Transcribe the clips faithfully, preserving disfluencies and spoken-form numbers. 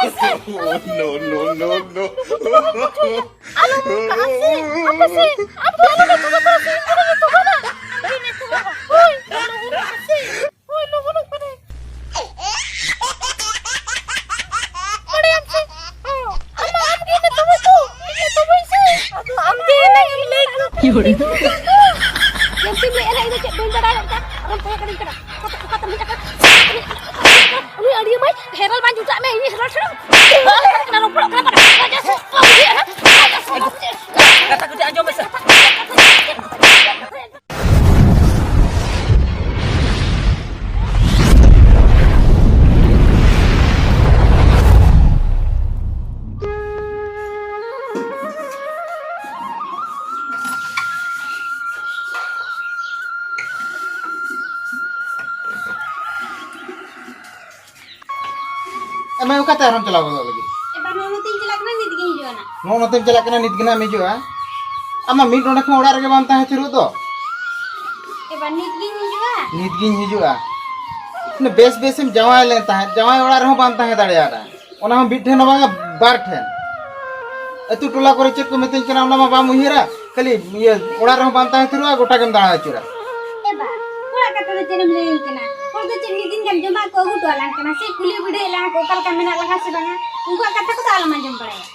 No, no, no, no. ᱟᱞᱚᱢ ᱚᱱᱠᱟᱜᱼᱟ ᱥᱮ, ᱟᱯᱮ ᱥᱮ, ᱟᱢ ᱫᱚ ᱟᱞᱚᱢ ᱮᱛᱚᱦᱚᱵᱟ ᱥᱮ, ᱤᱧ ᱫᱚ ᱵᱟᱹᱧ ᱮᱛᱚᱦᱚᱵᱟ᱾ ᱵᱟᱹᱧ ᱮᱛᱚᱦᱚᱵᱟ᱾ ᱦᱳᱭ, ᱟᱞᱚᱢ ᱚᱱᱠᱟᱜᱼᱟ ᱥᱮ᱾ ᱦᱳᱭ, ᱞᱚᱜᱚᱱᱚᱜ ᱠᱟᱱᱟᱭ᱾ ᱵᱟᱲᱟᱭᱟᱢ ᱥᱮ? ᱦᱚᱸ, ᱟᱢ ᱢᱟ ᱟᱢ ᱜᱮ ᱱᱤᱛᱚᱜ ᱦᱚᱭᱛᱳ, ᱤᱧ ᱱᱤᱛᱚᱜ ᱦᱚᱭ ᱥᱮ᱾ ᱟᱫᱚ ᱟᱢ ᱜᱮ ᱮᱱᱮᱡ ᱮᱢ ᱞᱟᱹᱭ ᱠᱮᱫᱟ᱾ ᱡᱟᱹᱥᱛᱤᱢ ᱞᱟᱹᱭ ᱮᱱᱮᱡ ᱫᱚ ᱪᱮᱫ ᱵᱟᱹᱧ ᱵᱟᱲᱟᱭ ᱜᱚᱫ ᱠᱟᱜ᱾ ᱟᱨᱚᱢ ᱯᱚᱭᱟ ᱠᱟᱹᱱᱟᱹᱧ ᱠᱟᱱᱟ᱾ ᱚᱠᱟᱛᱮ, ᱚᱠᱟᱛᱮᱢ ᱦᱮᱡ ᱟᱠᱟᱱᱟ? ᱩᱱᱤ ᱟᱹᱰᱤ ᱢᱟᱭ ᱦᱮᱨᱮᱞ ᱵᱟᱝ ᱡᱩᱴᱟᱜ ᱢᱮ, ᱤᱧ ᱦᱮᱨᱮᱞ ᱴᱷᱮᱱ᱾ ᱨᱚᱯᱚᱲᱚᱜ ᱠᱟᱱᱟ ᱠᱚ᱾ ᱠᱟᱛᱷᱟ ᱠᱟᱹᱴᱤᱡ ᱟᱸᱡᱚᱢ ᱢᱮᱥᱮ᱾ ᱮ ᱢᱟᱹᱭ, ᱚᱠᱟᱛᱮ ᱟᱨᱦᱚᱸᱢ ᱪᱟᱞᱟᱣ ᱜᱚᱫᱚᱜ ᱞᱟᱹᱜᱤᱫ? ᱮ ᱵᱟ, ᱱᱚᱜᱼᱚ ᱱᱚᱛᱮᱧ ᱪᱟᱞᱟᱜ ᱠᱟᱱᱟ, ᱱᱤᱛ ᱜᱤᱧ ᱦᱤᱡᱩᱜᱼᱟ ᱱᱟ᱾ ᱱᱚᱜᱼᱚ ᱱᱚᱛᱮᱢ ᱪᱟᱞᱟᱜ ᱠᱟᱱᱟ, ᱱᱤᱛ ᱜᱮ ᱱᱟᱜ ᱮᱢ ᱦᱤᱡᱩᱜᱼᱟ? ᱟᱢ ᱢᱟ ᱢᱤᱫ ᱰᱚᱸᱰᱮᱠ ᱦᱚᱸ ᱚᱲᱟᱜ ᱨᱮᱜᱮ ᱵᱟᱢ ᱛᱟᱦᱮᱸ ᱛᱷᱤᱨᱚᱜ ᱫᱚ᱾ ᱮ ᱵᱟ, ᱱᱤᱛ ᱜᱤᱧ ᱦᱤᱡᱩᱜᱼᱟ᱾ ᱱᱤᱛ ᱜᱤᱧ ᱦᱤᱡᱩᱜᱼᱟ᱾ ᱛᱤᱱᱟᱹᱜ ᱵᱮᱥ ᱵᱮᱥ ᱮᱢ ᱡᱟᱶᱟᱭ ᱞᱮᱱ ᱛᱟᱦᱮᱸᱫ, ᱡᱟᱶᱟᱭ ᱚᱲᱟᱜ ᱨᱮᱦᱚᱸ ᱵᱟᱢ ᱛᱟᱦᱮᱸ ᱫᱟᱲᱮᱭᱟᱫᱟ᱾ ᱚᱱᱟ ᱦᱚᱸ ᱢᱤᱫ ᱴᱷᱮᱱ ᱦᱚᱸ ᱵᱟᱝᱟ, ᱵᱟᱨ ᱴᱷᱮᱱ᱾ ᱟᱹᱛᱩ ᱴᱚᱞᱟ ᱠᱚᱨᱮ ᱪᱮᱫ ᱠᱚ ᱢᱤᱛᱟᱹᱧ ᱠᱟᱱᱟ, ᱚᱱᱟ ᱢᱟ ᱵᱟᱢ ᱩᱭᱦᱟᱹᱨᱟ᱾ ᱠᱷᱟᱹᱞᱤ ᱤᱭᱟᱹ ᱚᱲᱟᱜ ᱨᱮᱦᱚᱸ ᱵᱟᱢ ᱛᱟᱦᱮᱸ ᱛᱷᱤᱨᱚᱜᱼᱟ, ᱜᱚᱴᱟ ᱜᱮᱢ ᱫᱟᱬᱟ ᱟᱹᱪᱩᱨᱟ᱾ ᱮ ᱵᱟ, ᱦᱚᱲᱟᱜ ᱠᱟᱛᱷᱟ ᱫᱚ ᱪᱮᱫ ᱮᱢ ᱞᱟᱹᱭᱟᱹᱧ ᱠᱟᱱᱟ? ᱦᱚᱲ ᱫᱚ ᱪᱮᱫ ᱢᱤᱫ ᱫᱤᱱ ᱜᱟᱱ ᱡᱚᱢᱟᱜ ᱠᱚ ᱟᱹᱜᱩ ᱦᱚᱴᱚ ᱟᱞᱟᱝ ᱠᱟᱱᱟ ᱥᱮ ᱠᱩᱞᱤ ᱵᱤᱰᱟᱹᱣᱮᱫ ᱞᱟᱝᱟ ᱠᱚ ᱚᱠᱟ ᱞᱮᱠᱟ ᱢᱮᱱᱟᱜ ᱞᱟᱝᱟ ᱥᱮ ᱵᱟᱝᱟ? ᱩᱱᱠᱩᱣᱟᱜ ᱠᱟᱛᱷᱟ ᱠᱚᱫᱚ ᱟᱞᱚᱢ ᱟᱸᱡᱚᱢ ᱵᱟᱲᱟᱭᱟ᱾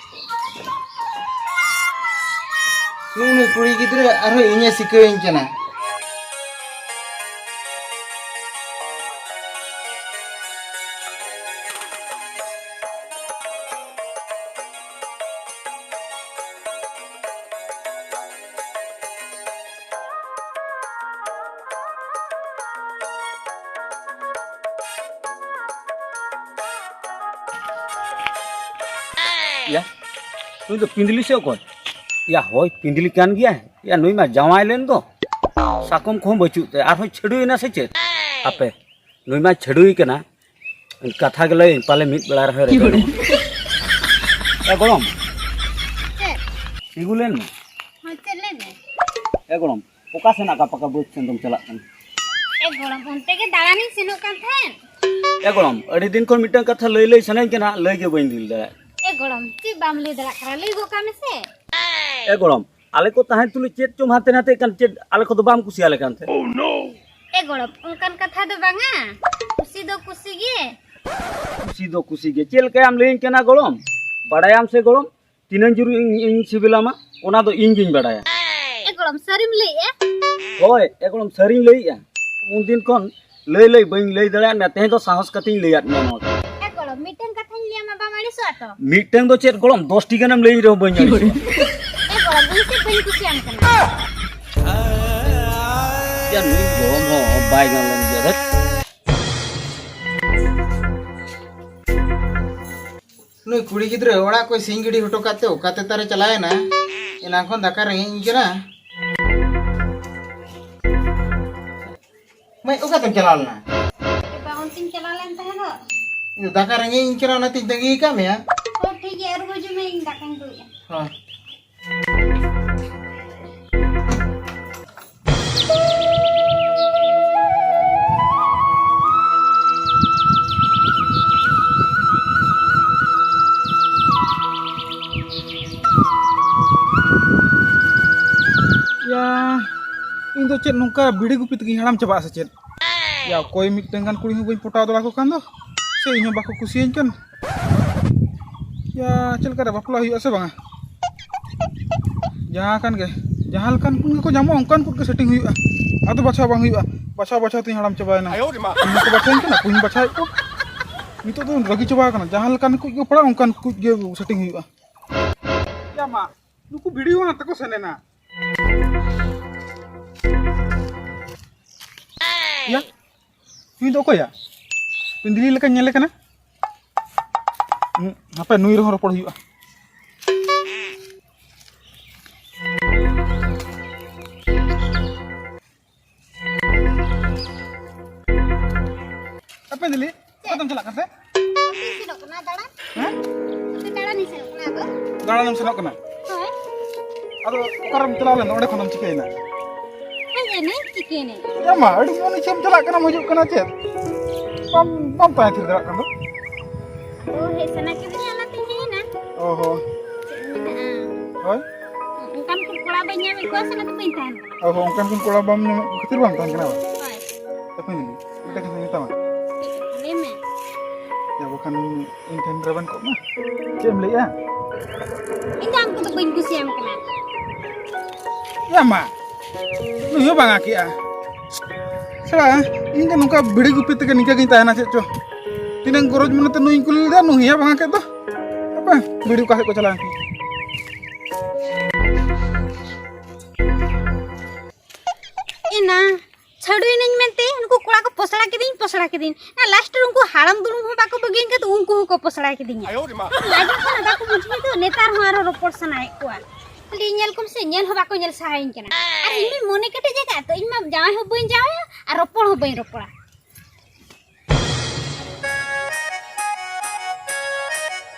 ᱱᱩᱭ ᱱᱩᱭ ᱠᱩᱲᱤ ᱜᱤᱫᱽᱨᱟᱹ ᱟᱨᱦᱚᱸ ᱤᱧᱮ ᱥᱤᱠᱟᱹᱣᱤᱧ ᱠᱟᱱᱟ᱾ ᱭᱟ, ᱱᱩᱭ ᱫᱚ ᱯᱤᱸᱫᱽᱞᱤ ᱥᱮ ᱚᱠᱚᱭ? ᱭᱟ, ᱦᱳᱭ, ᱯᱤᱸᱫᱽᱞᱤ ᱠᱟᱱ ᱜᱮᱭᱟᱭ᱾ ᱭᱟ, ᱱᱩᱭ ᱢᱟ ᱡᱟᱶᱟᱭ ᱞᱮᱱ ᱫᱚ᱾ ᱥᱟᱠᱚᱢ ᱠᱚᱦᱚᱸ ᱵᱟᱹᱪᱩᱜ ᱛᱟᱭᱟ, ᱟᱨᱦᱚᱸ ᱪᱷᱟᱹᱰᱣᱤ ᱮᱱᱟ ᱥᱮ ᱪᱮᱫ? ᱦᱟᱯᱮ, ᱱᱩᱭ ᱢᱟ ᱪᱷᱟᱹᱰᱣᱤ ᱠᱟᱱᱟ᱾ ᱠᱟᱛᱷᱟ ᱜᱮ ᱞᱟᱹᱭᱟᱹᱧ, ᱯᱟᱞᱮ ᱢᱤᱫ ᱵᱮᱲᱟ ᱨᱮᱦᱚᱸ ᱨᱮᱵᱮᱱᱚᱜᱼᱟ᱾ ᱮ ᱜᱚᱲᱚᱢ, ᱪᱮᱫ? ᱛᱤᱸᱜᱩ ᱞᱮᱱ ᱢᱮ᱾ ᱦᱚᱸ, ᱪᱮᱫ? ᱞᱟᱹᱭ ᱢᱮ᱾ ᱮ ᱜᱚᱲᱚᱢ, ᱚᱠᱟ ᱥᱮᱱ ᱟᱠᱟ ᱯᱟᱠᱟ ᱵᱟᱹᱫᱽ ᱥᱮᱱ ᱫᱚᱢ ᱪᱟᱞᱟᱜ ᱠᱟᱱᱟ? ᱮ ᱜᱚᱲᱚᱢ, ᱚᱱᱛᱮ ᱜᱮ ᱫᱟᱬᱟᱱᱤᱧ ᱥᱮᱱᱚᱜ ᱠᱟᱱ ᱛᱟᱦᱮᱸᱫ᱾ ᱮ ᱜᱚᱲᱚᱢ, ᱟᱹᱰᱤ ᱫᱤᱱ ᱠᱷᱚᱱ ᱢᱤᱫᱴᱟᱝ ᱠᱟᱛᱷᱟ ᱞᱟᱹᱭ ᱞᱟᱹᱭ ᱥᱟᱱᱟᱧ ᱠᱟᱱᱟ, ᱞᱟᱹᱭ ᱜᱮ ᱵᱟᱹᱧ ᱞᱟᱹᱭ ᱫᱟᱲᱮᱭᱟᱜ᱾ ᱮ ᱜᱚᱲᱚᱢ, ᱪᱮᱫ ᱵᱟᱢ ᱞᱟᱹᱭ ᱫᱟᱲᱮᱭᱟᱜ ᱠᱟᱱᱟ? ᱞᱟᱹᱭ ᱜᱚᱫ ᱠᱟᱜ ᱢᱮᱥᱮ᱾ ᱮ ᱜᱚᱲᱚᱢ, ᱟᱞᱮ ᱠᱚ ᱛᱟᱦᱮᱸ ᱛᱩᱞᱩᱡ ᱪᱮᱫ ᱪᱚᱢ ᱦᱟᱱᱛᱮ ᱱᱟᱛᱮᱜ ᱠᱟᱱ, ᱪᱮᱫ ᱟᱞᱮ ᱠᱚᱫᱚ ᱵᱟᱢ ᱠᱩᱥᱤᱭᱟᱞᱮ ᱠᱟᱱ ᱛᱟᱦᱮᱸᱫ? ᱮ ᱜᱚᱲᱚᱢ, ᱚᱱᱠᱟᱱ ᱠᱟᱛᱷᱟ ᱫᱚ ᱵᱟᱝᱟ, ᱠᱩᱥᱤ ᱫᱚ ᱠᱩᱥᱤ ᱜᱮ᱾ ᱠᱩᱥᱤ ᱫᱚ ᱠᱩᱥᱤ ᱜᱮ? ᱪᱮᱫ ᱞᱮᱠᱟᱭᱟᱢ ᱞᱟᱹᱭᱟᱹᱧ ᱠᱟᱱᱟ ᱜᱚᱲᱚᱢ? ᱵᱟᱲᱟᱭᱟᱢ ᱥᱮ ᱜᱚᱲᱚᱢ, ᱛᱤᱱᱟᱹᱝ ᱡᱳᱨ ᱤᱧ, ᱤᱧ ᱥᱤᱵᱤᱞᱟᱢᱟ, ᱚᱱᱟ ᱫᱚ ᱤᱧ ᱜᱤᱧ ᱵᱟᱲᱟᱭᱟ᱾ ᱮ ᱜᱚᱲᱚᱢ, ᱥᱟᱹᱨᱤᱢ ᱞᱟᱹᱭᱮᱜᱼᱟ? ᱦᱳᱭ, ᱮ ᱜᱚᱲᱚᱢ, ᱥᱟᱹᱨᱤᱧ ᱞᱟᱹᱭᱮᱜᱼᱟ᱾ ᱩᱱᱫᱤᱱ ᱠᱷᱚᱱ ᱞᱟᱹᱭ ᱞᱟᱹᱭ ᱵᱟᱹᱧ ᱞᱟᱹᱭ ᱫᱟᱲᱮᱭᱟᱜ ᱢᱮᱭᱟ, ᱛᱮᱦᱮᱧ ᱫᱚ ᱥᱟᱦᱚᱥ ᱠᱟᱛᱮᱧ ᱞᱟᱹᱭᱟᱫ ᱢᱮᱭᱟ ᱱᱚᱣᱟ ᱫᱚ᱾ ᱮ ᱜᱚᱲᱚᱢ, ᱢᱤᱫᱴᱟᱝ ᱠᱟᱛᱷᱟᱧ ᱞᱟᱹᱭᱟᱢᱟ, ᱵᱟᱢ ᱟᱹᱲᱤᱥᱚᱜᱼᱟ ᱛᱚ? ᱢᱤᱫᱴᱟᱝ ᱫᱚ ᱪᱮᱫ ᱜᱚᱲᱚᱢ, ᱫᱚᱥᱴᱤ ᱜᱟᱱᱮᱢ ᱞᱟᱹᱭᱟᱹᱧ ᱨᱮᱦᱚᱸ ᱵᱟᱹᱧ ᱟᱹᱲᱤᱥᱚᱜᱼᱟ᱾ ᱮ ᱜᱚᱲᱚᱢ, ᱤᱧ ᱥᱮᱫ ᱵᱟᱹᱧ ᱠᱩᱥᱤᱭᱟᱢ ᱠᱟᱱᱟ᱾ ᱭᱟ, ᱱᱩᱭ ᱜᱚᱲᱚᱢ ᱦᱚᱸ ᱵᱟᱭ ᱜᱟᱱ ᱞᱮᱱ ᱜᱮᱭᱟ, ᱫᱷᱟᱹᱴ᱾ ᱱᱩᱭ ᱠᱩᱲᱤ ᱜᱤᱫᱽᱨᱟᱹ ᱚᱲᱟᱜ ᱠᱚᱭ ᱥᱤᱧ ᱜᱤᱰᱤ ᱦᱚᱴᱚ ᱠᱟᱜ ᱛᱮ ᱚᱠᱟᱛᱮ ᱛᱟᱨᱮ ᱪᱟᱞᱟᱣ ᱮᱱᱟ? ᱮᱱᱟᱝ ᱠᱷᱚᱱ ᱫᱟᱠᱟ ᱨᱮᱸᱜᱮᱡ ᱤᱧ ᱠᱟᱱᱟ᱾ ᱢᱟᱹᱭ, ᱚᱠᱟᱛᱮᱢ ᱪᱟᱞᱟᱣ ᱞᱮᱱᱟ? ᱵᱟᱵᱟ, ᱚᱱᱛᱮᱧ ᱪᱟᱞᱟᱣ ᱞᱮᱱ ᱛᱟᱦᱮᱸ ᱫᱚ᱾ ᱫᱟᱠᱟ ᱨᱮᱸᱜᱮᱡ ᱤᱧ ᱠᱟᱱᱟ, ᱚᱱᱟᱛᱮᱧ ᱛᱟᱺᱜᱤ ᱟᱠᱟᱫ ᱢᱮᱭᱟ᱾ ᱦᱳᱭ, ᱴᱷᱤᱠ ᱜᱮᱭᱟ, ᱟᱹᱨᱩᱵ ᱦᱤᱡᱩᱜ ᱢᱮ, ᱤᱧ ᱫᱟᱠᱟᱧ ᱩᱛᱩᱭᱮᱫᱼᱟ᱾ ᱦᱳᱭ᱾ ᱭᱟ, ᱤᱧ ᱫᱚ ᱪᱮᱫ ᱱᱚᱝᱠᱟ ᱵᱤᱲᱤ ᱜᱩᱯᱤ ᱛᱮᱜᱮᱧ ᱦᱟᱲᱟᱢ ᱪᱟᱵᱟᱜᱼᱟ ᱥᱮ ᱪᱮᱫ? ᱭᱟ, ᱚᱠᱚᱭ ᱢᱤᱫᱴᱟᱝ ᱜᱟᱱ ᱠᱩᱲᱤ ᱦᱚᱸ ᱵᱟᱹᱧ ᱯᱚᱴᱟᱣ ᱫᱟᱲᱮᱭᱟᱠᱚ ᱠᱟᱱ ᱫᱚ, ᱥᱮ ᱤᱧ ᱦᱚᱸ ᱵᱟᱠᱚ ᱠᱩᱥᱤᱭᱟᱹᱧ ᱠᱟᱱ᱾ ᱭᱟ, ᱪᱮᱫ ᱞᱮᱠᱟᱨᱮ ᱵᱟᱯᱞᱟ ᱦᱩᱭᱩᱜᱼᱟ ᱥᱮ ᱵᱟᱝᱟ? ᱡᱟᱦᱟᱸ ᱠᱟᱱ ᱜᱮ, ᱡᱟᱦᱟᱸ ᱞᱮᱠᱟᱱ ᱠᱚ ᱜᱮᱠᱚ ᱧᱟᱢᱚᱜᱼᱟ, ᱚᱱᱠᱟᱱ ᱠᱚ ᱜᱮ ᱥᱮᱴᱤᱝ ᱦᱩᱭᱩᱜᱼᱟ᱾ ᱟᱫᱚ ᱵᱟᱪᱷᱟᱣ ᱵᱟᱝ ᱦᱩᱭᱩᱜᱼᱟ, ᱵᱟᱪᱷᱟᱣ ᱵᱟᱪᱷᱟᱣ ᱛᱮᱧ ᱦᱟᱲᱟᱢ ᱪᱟᱵᱟᱭᱮᱱᱟ᱾ ᱤᱧ ᱠᱚ ᱵᱟᱪᱷᱟᱣᱤᱧ ᱠᱟᱱᱟ, ᱠᱚᱧ ᱵᱟᱪᱷᱟᱣᱮᱫ ᱠᱚ᱾ ᱱᱤᱛᱚᱜ ᱫᱚ ᱨᱟᱹᱜᱤ ᱪᱟᱵᱟ ᱟᱠᱟᱱᱟ, ᱡᱟᱦᱟᱸ ᱞᱮᱠᱟᱱ ᱠᱚ ᱜᱮ ᱯᱟᱲᱟᱜ, ᱚᱱᱠᱟᱱ ᱠᱚ ᱜᱮ ᱥᱮᱴᱤᱝ ᱦᱩᱭᱩᱜᱼᱟ᱾ ᱭᱟ ᱢᱟ, ᱱᱩᱠᱩ ᱵᱷᱤᱰᱤᱭᱳ ᱦᱟᱛ ᱛᱮᱠᱚ ᱥᱮᱱ ᱮᱱᱟ᱾ ᱭᱟ, ᱱᱩᱭ ᱫᱚ ᱚᱠᱚᱭᱟ? ᱯᱤᱱᱫᱷᱤᱞᱤ ᱞᱮᱠᱟᱧ ᱧᱮᱞᱮ ᱠᱟᱱᱟ᱾ ᱦᱩᱸ, ᱦᱟᱯᱮ ᱱᱩᱭ ᱨᱮᱦᱚᱸ ᱨᱚᱯᱚᱲ ᱦᱩᱭᱩᱜᱼᱟ᱾ ᱦᱟᱯᱮ ᱫᱤᱞᱤ, ᱪᱮᱫ? ᱚᱠᱟᱛᱮᱢ ᱪᱟᱞᱟᱜ ᱠᱟᱱ ᱛᱮ? ᱚᱱᱛᱮᱧ ᱥᱮᱱᱚᱜ ᱠᱟᱱᱟ ᱫᱟᱬᱟᱱ᱾ ᱦᱮᱸ? ᱚᱱᱛᱮ ᱫᱟᱬᱟᱱᱤᱧ ᱥᱮᱱᱚᱜ ᱠᱟᱱᱟ ᱟᱫᱚ᱾ ᱫᱟᱬᱟᱱᱮᱢ ᱥᱮᱱᱚᱜ ᱠᱟᱱᱟ? ᱦᱳᱭ᱾ ᱟᱫᱚ ᱚᱠᱟᱨᱮᱢ ᱪᱟᱞᱟᱣ ᱞᱮᱱ ᱫᱚ? ᱚᱸᱰᱮ ᱠᱷᱚᱱᱮᱢ ᱪᱤᱠᱟᱹᱭᱮᱱᱟ? ᱦᱮᱡ ᱮᱱᱟᱹᱧ, ᱪᱤᱠᱟᱹᱭᱮᱱᱟᱹᱧ? ᱮ ᱢᱟ, ᱟᱹᱰᱤ ᱢᱚᱱ ᱤᱪᱪᱷᱟᱹᱢ ᱪᱟᱞᱟᱜ ᱠᱟᱱᱟᱢ, ᱦᱤᱡᱩᱜ ᱠᱟᱱᱟ ᱪᱮᱫ? ᱵᱟᱢ ᱵᱟᱢ ᱛᱟᱦᱮᱸ ᱛᱷᱤᱨ ᱫᱟᱲᱮᱭᱟᱜ ᱠᱟᱱ ᱫᱚ? ᱚ, ᱦᱮᱡ ᱥᱟᱱᱟ ᱠᱮᱫᱤᱧᱟ, ᱚᱱᱟᱛᱤᱧ ᱦᱮᱡ ᱮᱱᱟ᱾ ᱚ ᱦᱚᱸ᱾ ᱪᱮᱫ ᱢᱮᱱᱟᱜᱼᱟ? ᱦᱳᱭ᱾ ᱚᱱᱠᱟᱱ ᱠᱚ ᱠᱚᱲᱟ ᱵᱟᱹᱧ ᱧᱟᱢᱮᱫ ᱠᱚᱣᱟ ᱥᱮ, ᱚᱱᱟᱛᱮ ᱵᱟᱹᱧ ᱛᱟᱦᱮᱱ ᱠᱟᱱᱟ᱾ ᱚ ᱦᱚᱸ, ᱚᱱᱠᱟᱱ ᱠᱚ ᱠᱚᱲᱟ ᱵᱟᱢ ᱧᱟᱢᱮᱫ ᱠᱚ ᱠᱷᱟᱹᱛᱤᱨ ᱵᱟᱢ ᱛᱟᱦᱮᱱ ᱠᱟᱱᱟ ᱵᱟᱝ? ᱦᱳᱭ᱾ ᱛᱟᱯᱟᱢ ᱤᱫᱤ, ᱢᱤᱫᱴᱟᱝ ᱠᱟᱛᱷᱟᱧ ᱢᱮᱛᱟᱢᱟ᱾ ᱪᱮᱫ ᱠᱟᱛᱷᱟ? ᱞᱟᱹᱭ ᱢᱮ᱾ ᱭᱟ, ᱵᱟᱠᱷᱟᱱ ᱤᱧ ᱴᱷᱮᱱ ᱨᱮᱵᱮᱱ ᱠᱚᱜ ᱢᱟ᱾ ᱪᱮᱫ ᱮᱢ ᱞᱟᱹᱭᱮᱜᱼᱟ? ᱤᱧ ᱫᱚ ᱟᱢ ᱠᱚᱫᱚ ᱵᱟᱹᱧ ᱠᱩᱥᱤᱭᱟᱢ ᱠᱟᱱᱟ᱾ ᱭᱟ ᱢᱟ, ᱱᱩᱭ ᱦᱚᱸ ᱵᱟᱝ ᱟᱸᱠᱮᱜᱼᱟ᱾ ᱥᱟᱞᱟ, ᱤᱧ ᱫᱚ ᱱᱚᱝᱠᱟ ᱵᱷᱤᱲᱤ ᱜᱩᱯᱤ ᱛᱮᱜᱮ ᱱᱤᱝᱠᱟᱹ ᱜᱤᱧ ᱛᱟᱦᱮᱱᱟ ᱪᱮᱫ ᱪᱚ᱾ ᱛᱤᱱᱟᱹᱝ ᱜᱚᱨᱚᱡᱽ ᱢᱚᱱᱮᱛᱮ ᱱᱩᱭᱤᱧ ᱠᱩᱞᱤ ᱞᱮᱫᱮᱭᱟ, ᱱᱩᱭ ᱦᱚᱸ ᱵᱟᱝ ᱟᱸᱠᱮᱫ ᱫᱚ᱾ ᱦᱟᱯᱮ, ᱵᱷᱤᱲᱤ ᱚᱠᱟ ᱥᱮᱫ ᱠᱚ ᱪᱟᱞᱟᱣ ᱮᱱ? ᱮᱱᱟ, ᱪᱷᱟᱹᱰᱩᱭᱱᱟᱹᱧ ᱢᱮᱱᱛᱮ ᱱᱩᱠᱩ ᱠᱚᱲᱟ ᱠᱚ ᱯᱚᱥᱲᱟ ᱠᱤᱫᱤᱧ, ᱯᱚᱥᱲᱟ ᱠᱤᱫᱤᱧ᱾ ᱟᱨ ᱞᱟᱥᱴ ᱨᱮ ᱩᱱᱠᱩ ᱦᱟᱲᱟᱢ ᱫᱩᱲᱩᱢ ᱦᱚᱸ ᱵᱟᱠᱚ ᱵᱟᱹᱜᱤᱭᱟᱹᱧ ᱠᱟᱱ ᱛᱮ ᱩᱱᱠᱩ ᱦᱚᱸᱠᱚ ᱯᱚᱥᱲᱟ ᱠᱤᱫᱤᱧᱟ᱾ ᱟᱭᱳ ᱨᱮ ᱢᱟ᱾ ᱞᱟᱡ ᱠᱟᱱᱟ, ᱵᱟᱠᱚ ᱵᱩᱡᱷᱟᱹᱣ ᱫᱚ, ᱱᱮᱛᱟᱨ ᱦᱚᱸ ᱟᱨᱚ ᱨᱚᱯᱚᱲ ᱥᱟᱱᱟᱭᱮᱫ ᱠᱚᱣᱟ᱾ ᱠᱷᱟᱹᱞᱤ ᱧᱮᱞ ᱠᱚᱢ ᱥᱮ, ᱧᱮᱞ ᱦᱚᱸ ᱵᱟᱠᱚ ᱧᱮᱞ ᱥᱟᱦᱟᱭᱟᱹᱧ ᱠᱟᱱᱟ᱾ ᱟᱨ ᱤᱧ ᱢᱟᱧ ᱢᱚᱱᱮ ᱠᱮᱴᱮᱡ ᱟᱠᱟᱫ ᱛᱚ, ᱤᱧ ᱢᱟ ᱡᱟᱶᱟᱭ ᱦᱚᱸ ᱵᱟᱹᱧ ᱡᱟᱶᱟᱭᱟ ᱟᱨ ᱨᱚᱯᱚᱲ ᱦᱚᱸ ᱵᱟᱹᱧ ᱨᱚᱯᱚᱲᱟ᱾